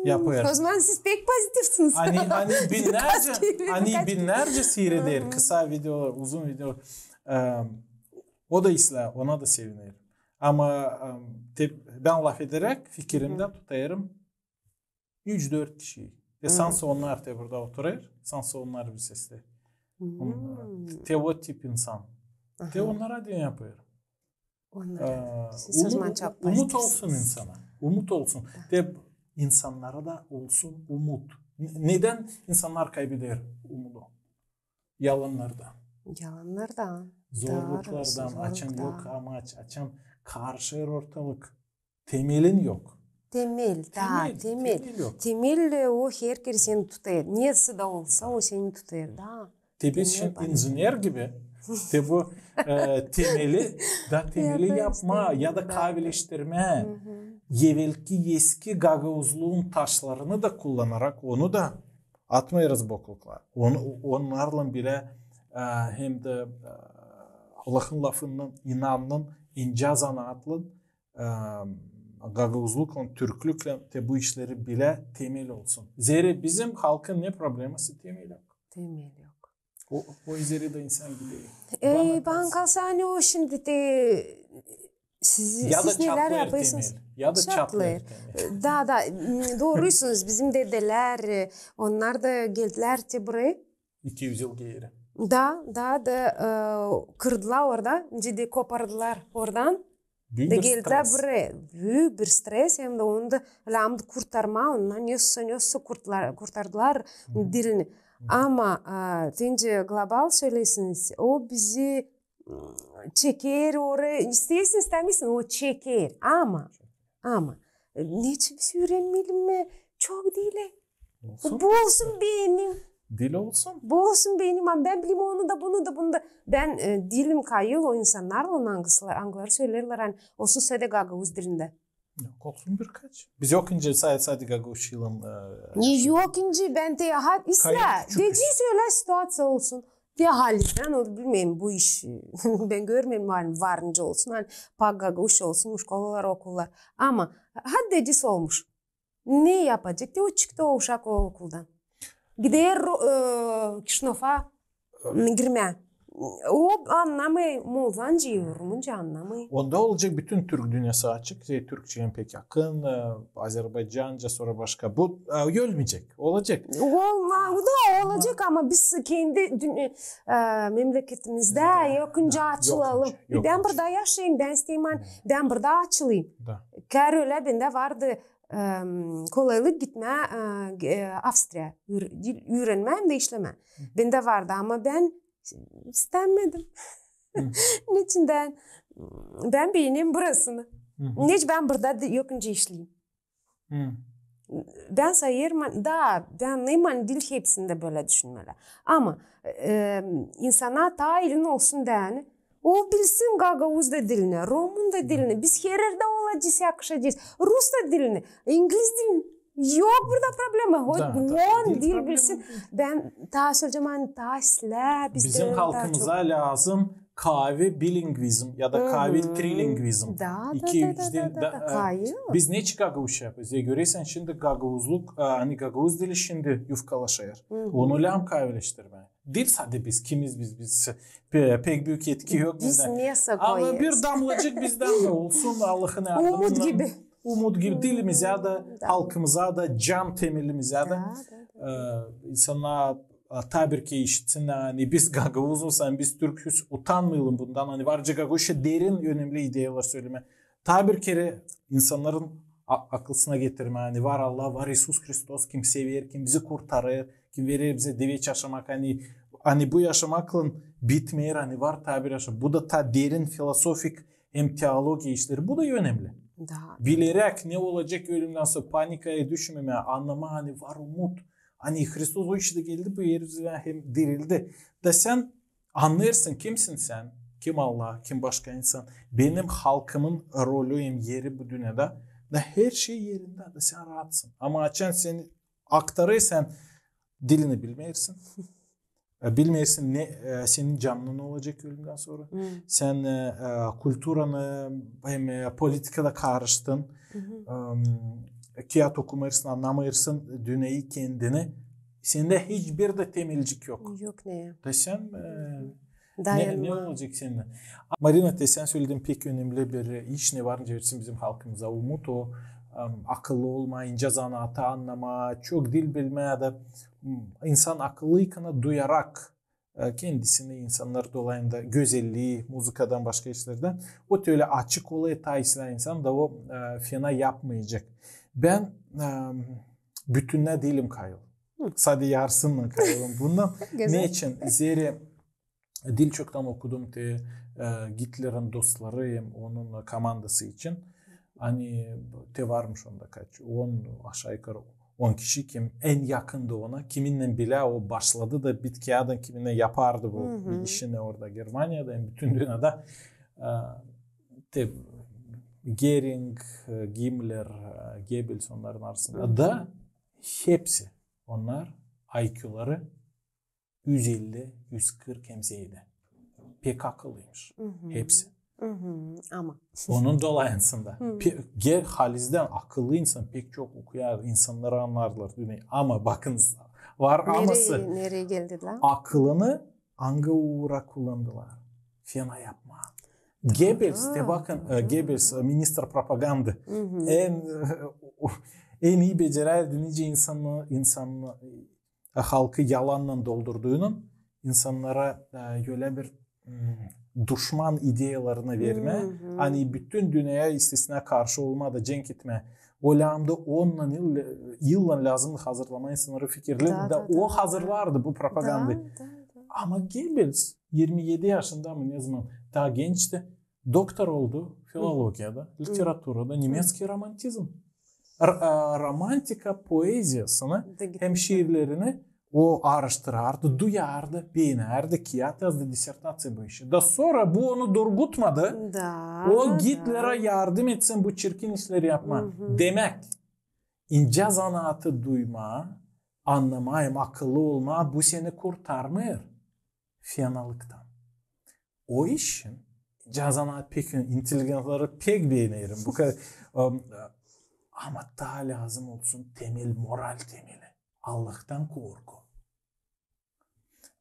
yapêr. O zaman siz pek pozitivsiniz. Ani, ani binnärcä, ani binnärcä siireder kısa videolar, uzun videolar. E, o da islää, ona da seviner. Ama, e, te, bän lafederäk fikirimdä tutêrım üç-dört kişi. Te sansa onnar te burada oturêr, sansa onnar bir sesle. Te o tip insan. Te onnara deyni yapêr. Onnar. E, siz o zaman çok pozitivsiniz. Umut olsun insana. Umut olsun. Te insannara da olsun umut. N-, nedän insannar kaybeder umudu? Yalannardan. Yalannardan. Zorluklardan, açan yok amaç, açan karışêr ortalık. Temelin yok. Temel, da, temel. Temel yok. Temel, e, o herkerä seni tutêr. Neredä dä olsa, o seni tutêr, da. Te biz şindi injiner gibi. Te bu, e, temeli, da temeli yapmaa ya da kavileştirmää. Evelki eski gagauzluun taşlarını da kullanarak, onu da atmêêrız bokluklara. Onu, onnarlan bilä, e, hem dä, e, Allahın lafınnan, inannan, incä zanaatlan, e, gagauzluklan, türklüklän te bu işleri bilä temel olsun. Zerä bizim halkın ne probleması? Temel yok. Temel yok. O, o üzeri dä insan gider. E, bana kalsa, ani o şindi te siz, siz nelär yapêrsınız? Ya da çatlêêr temel. Da, da, m, dooruysunuz. Bizim dedelär, e, onnar da geldilär te burayı. İki üz yıl geeri. Da, da, da, e, kırdılar orada, nicä dä kopardılar oradan. Da geldilär burayı. Büük bir stres, hem dä onu da lääzım kurtarmaa, ondan nesä, nesä kurtardılar dilini. Ama, e, te nicä global söleersiniz, o bizi, m, çeker orayı, isteersin, istämeersin, o çeker. Ama, ama, e, neçin biz üürenmeyelim mi? Çok diil. Bu olsun benim. Dil olsun. Bu olsun benim, ama bän bilerim onu da, bunu da, bunu da. Bän, e, diilim kayıl o insannarlan, angıları söleerlär, ani olsun sade gagauz dilindä. Yok, olsun birkaç. Biz yok nicä sa-, sade gagauzçılığın, e, yok nicä bän te, ha, islää, deyni ölä situaţiya olsun. Te halizdän, o, bilmeerim bu iş, bän görmeerim, var, var nicä olsun, ani pak gagauzça olsun, şkolalar, okullar. Ama hadi deyni olmuş. Ne yapacek? Te o çıktı o uşak o okuldan. Gider, e, Kişinöva, m, girmää. O annamêêr, moldancı, rumunca annamêêr. Onda olacek bütün türk dünnesi açık. Şey, türkçeyä pek yakın, e, azerbaycanca, sora başka. Bu, e, ölmeyecek, olacek. Olma, bu da olacek, ama biz kendi dün-, e, memleketimizdä yok nicä açılalım. Bän burada yaşêêrım, bän isteerim, ani bän burada açılayım. Kär ölä bendä vardı, em, kolaylık gitmää, e, e, Avstriya, üür-, üüränmää hem dä işlemää. Bendä vardı, ama bän istämedim. Neçin dä? Bän beenerim burasını. Neçin bän burada da yok nicä işleyim. Bän sayêrım, da, bän annaêrım, ani diil hepsindä bölä düşünmelär. Ama, e, insana taa elin olsun deyni, o bilsin gagauz da dilini, rumun da dilini. Biz her erdä olacez, yakışacez. Rus da dilini, ingliz dilini. Yok burada problema. Hot on dil bilsin. Bän taa söleyecäm, ani taa islää, biz bizim halkımıza lääzım kavi bilingvizm ya da kavi trilingvizm. Da, da, da, da, da, da, kavi. Biz neçin gagauzça yapêrız? Ya görersin, şindi gagauzluk, e, ani gagauz dili şindi yufkalaşêr. Onu lääm kavileştirmää. Diil sade biz, kimiz biz, biz pe-, pek büük etki yok bizdän. Ama bir damlacık bizdän dä olsun, Allahın yardımınnan. Umut gibi. Umut gibi dilimizä dä, halkımıza da, can temelimize dä. Da, da, da. E, insannar, e, taa bir kerä işitsin, ani biz gagauzuz, ani biz türküz, utanmayalım bundan, ani var gagauzça derin, önemli ideyalar sölemää. Taa bir kerä insannarın a-, aklısına getirmää, ani var Allah, var İisus Hristos, kim sever, kim bizi kurtarêr, kim verer bizä diveç yaşamak, ani, ani bu yaşamaklan bitmeer, ani var taa bir yaşam. Bu da taa derin filosofik hem teologiya işleri. Bu da önemli. Da. Bileräk ne olacek ölümdän sora, panikaya düşmemää, annamaa, ani var umut. Ani Hristos o iştä geldi bu erä hem dirildi. Da sän annêêrsın, kimsin sän, kim Allah, kim başka insan. Benim halkımın rolü hem eri bu dünnedä, da herşey erindä, da sän raatsın. Ama açan sän aktarêrsın, dilini bilmeersin. E, bilmeersin, ne, e, senin canına ne olacek ölümdän sora. Sän, e, e, kulturanı hem, e, politikada karıştın. Em, kiyat okumêêrsın, annamêêrsın dünneyä kendini. Sendä hiçbir dä temelcik yok. Yok ne. Da sän, e, ne, ne olacek sendä? Marina, te sän söledin pek önemli bir iş, ne var ne çevirsin bizim halkımıza umut, o, em, akıllı olmaa, incä zanaatı annamaa, çok dil bilmää dä, m, insan akıllıykan duyarak, e, kendisini insannar dolayında gözellii, muzıkadan, başka işlerdän, o ölä açık olêr, taa islää insan da o, e, fena yapmayacek. Bän, e, bütünnä diilim kayıl. Sade yarısınnan kayılım bundan. Neçin? Zerä diil çoktan okudum te, e, Gitlerin dostları hem onun komandası için. Ani te varmış onda kaç, on, aşaa-yukarı on kişi, kim en yakındı ona, kiminnän bilä o başladı da bitkiyadın kiminnän yapardı bu işini orada Germaniyada hem bütün dünnedä, e, te Gering, e, Gimmler, e, Gebels onnarın arasında. Da hepsi onnar I Qları üz elli, üz kırk hem zeedä. Pek akıllıymış. Hepsi. Ama. Onun dolayısında. Pe-, ge-, halizdän akıllı insan pek çok okuyar, insannarı annarlar. Ama bakınız, var aması. Nereyi, nereyi geldiler? Akılını angı uura kullandılar? Fena yapmaa. Gebels, te bakın, e, Gebels, e, ministr propagandı. En, e, o, en ii becerärdi nicä insanı, insanı, e, halkı yalannan doldurduunun, insannara, e, ölä bir, m, duşman ideyalarını vermää, ani bütün dünneyä istesinä karşı olmaa da cenk etmää. O läämdi onnan yıl, yıllan lääzımdı hazırlamaa insannarı fikirlerini. Da o hazırlardı bu propagandayı. Ama Gebels irmi edi yaşında mı, ne zaman, taa gençti, doktor oldu filologiyada, literaturada, nemetskiy romantizm. R-, e, romantika poeziyasını hem şiirlerini o aaraştırardı, duyardı, beenärdi, kiyat yazdı, disertaţiya bu işi. Da sora bu onu durgutmadı. O Gitlerä yardım etsin bu çirkin işleri yapmaa. Demäk, incä zanaatı duymaa, annamaa hem akıllı olmaa bu seni kurtarmêêr fenalıktan. O işin, incä zanaat pek, intelligenţları pek beenerim. Bu kadar, em, ama taa lääzım olsun temel, moral temeli. Allahtan korku.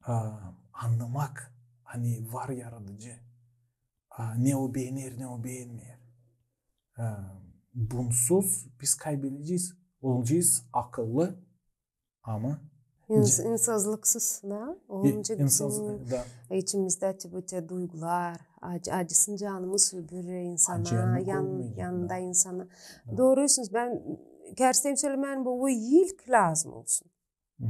A, annamak, ani var Yaradıcı. A, ne o beener, ne o beenmeer. A, bunsuz biz kaybelecez, olacez akıllı, ama insazlıksız, da? Olunca bizim içimizdä te bu te duygular, acısın canımız öbür insana, yanında insana. Doorusunuz, bän kersteyim sölemää, bu, bu ilk lääzım olsun.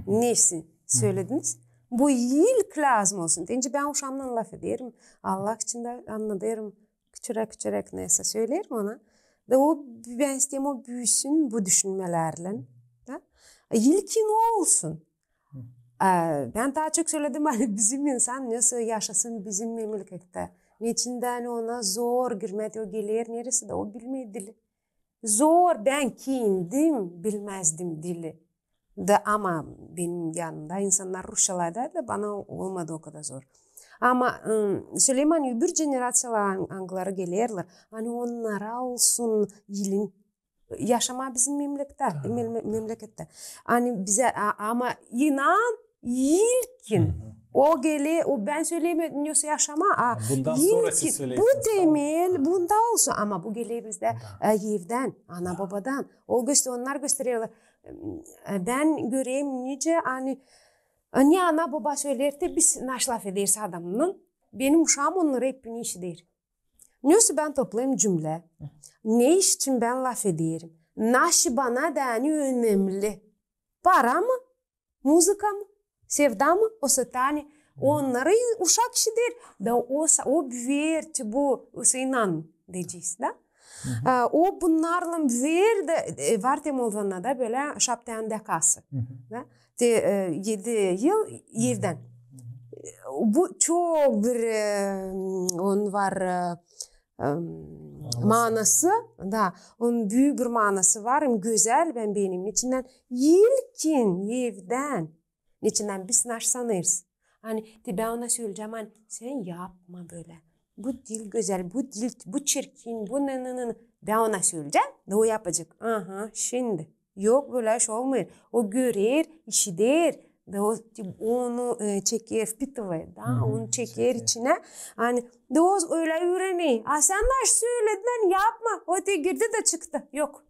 Neysä sölediniz? Bu ilk lääzım olsun. Deyni bän uşaamnan lafederim. Allah için dä annadêrım. Küçüräk-küçüräk neysä söleerim ona. Da o, bän isteerim, o büüsün bu düşünmelärlän. Da? İlkin o olsun. E, bän taa çok söledim, ani bizim insan neysä yaşasın bizim memlekettä. Neçin dä, ani ona zor girmää, o geler neresä dä, o bilmeer dili. Zor, bän kendim bilmäzdim dili. Da ama benim yanımda insannar rusçalaydı da bana olmadı o kadar zor. Ama, ıı, söleerim, ani öbür generaţiyalar, angıları gelerlär, ani onnara olsun ilin yaşamaa bizim memlekettä, mem-, memlekettä. Ani bizä, a-, ama inan, ilkin o geler, o bän söleerim, nesoy yaşamaa, a, bundan sora siz ilkin bu söleersiniz, tamam, temel bunda olsun, ama bu geler bizdä, e, evdän, ana-bobadan. O göster-, onnar göstererlär. E, bän görerim nicä, ani, e, ne ana-boba söleer, te biz naşey lafederiz adamnan. Benim uşaam onnarı hep işider. Nesoy bän toplêêrım cümlä, ne için bän lafederim, naşey bana da ani önemli. Para mı, muzıka mı, sevda mı, osa tani, onnarı uşak işider, da osa o büür, te bu, osa inan, deyecez, da. E, o bunnarlan büür da, e, var te Moldovanada bölä Şaptään dekası, da. Te, e, edi yıl evdän. E, bu çok bir, e, onun var, e, em, manası, da, onun büük bir manası var, hem gözäl, bän beenerim. Neçin ilkin evdän, neçin biz naşey sanêrız. Ani te bän ona söleyecäm, ani sän yapma bölä. Bu diil gözäl, bu diil, bu çirkin, bu ne, ne, ne, ne. Bän ona söleyecäm, da o yapacek. Aha, şindi. Yok, bölä iş olmêêr. O görer, işider, da o, onu, e, çeker, впитывает, da, onu çeker içinä. Ani, da o ölä üürener. A sän naşey söledin, ani yapma. O te girdi da çıktı. Yok.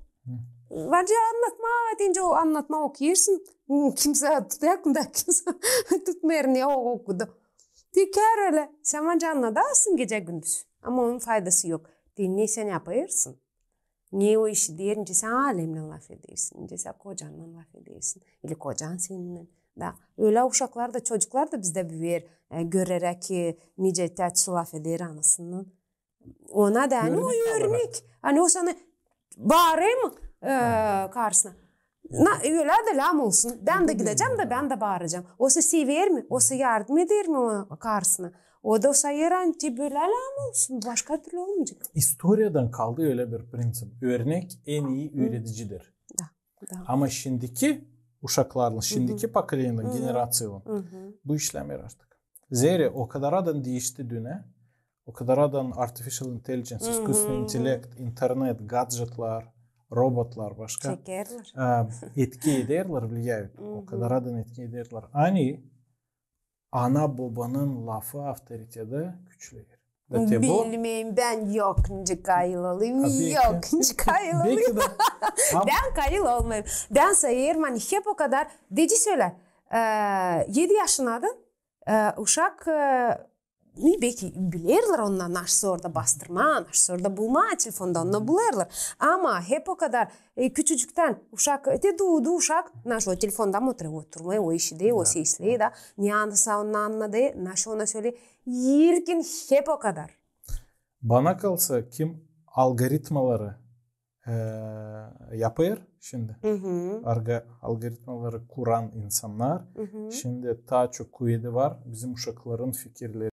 Var ya annatmaa, deyince o annatmaa okuyêrsın. Kimsä tutacek mı da kimsä tutmêêr, ne o okudu. Tekrar ölä. Sän var ya annadasın gecä-gündüz. Ama onun faydası yok. Te ne sän yapêrsın, ne o işider, nicä sän alemnän lafedersin, nicä sän kocannan lafedersin, ili kocan seninnän. Da, ölä uşaklar da, çocuklar da bizdä büür, e, göreräk, e, nicä täçi lafeder anasınnan. Ona da, ani o örnek. Örnek alêr. Ani o sana baarêr mı, e, karısına? Na, ölä dä lääm olsun. Bän dä gidecäm da bän dä baaracam. Osa sever mi? Osa yardım eder mi o karısına? O da o sayêr, ani te bölä lääm olsun. Başka türlü olmayacek. İstoriyadan kaldı ölä bir prinţip. Örnek en ii üüredicidir. Da, da. Ama şindiki uşaklarlan, şindiki pokoleniyaylan, generaţiyalan bu işlämeer artık. Zerä o kadaradan diişti dünnä, o kadaradan artificial intelligence, искусственный интеллект, internet, gadjetlar, robotlar, başka, e, etki ederlär, влияют. O kadaradan etki ederlär. Ani ana-bobanın lafı, avtoriteti küçüler. Bilmeerim, bän yok nicä kayıl olayım, yok nicä kayıl olayım. Bän kayıl olmayım. Bän sayêrım, ani hep o kadar, deyecez ölä, e, edi yaşınnadan, e, uşak, e, beki bilerlär onnar naşey orada bastırmaa, naşey orada bulmaa telefonda, onnar bulêrlar. Ama hep o kadar, e, küçücüktän uşak, te duudu uşak, naşey o telefonda oturêr, oturêr, o işider, o sesley da, ne annasa onnar annadı, naşey ona söley, ilkin hep o kadar. Bana kalsa, kim algoritmaları e, yapêr şindi. Algoritmaları kuran insannar. Şindi taa çok kuvedi var bizim uşakların fikirleri.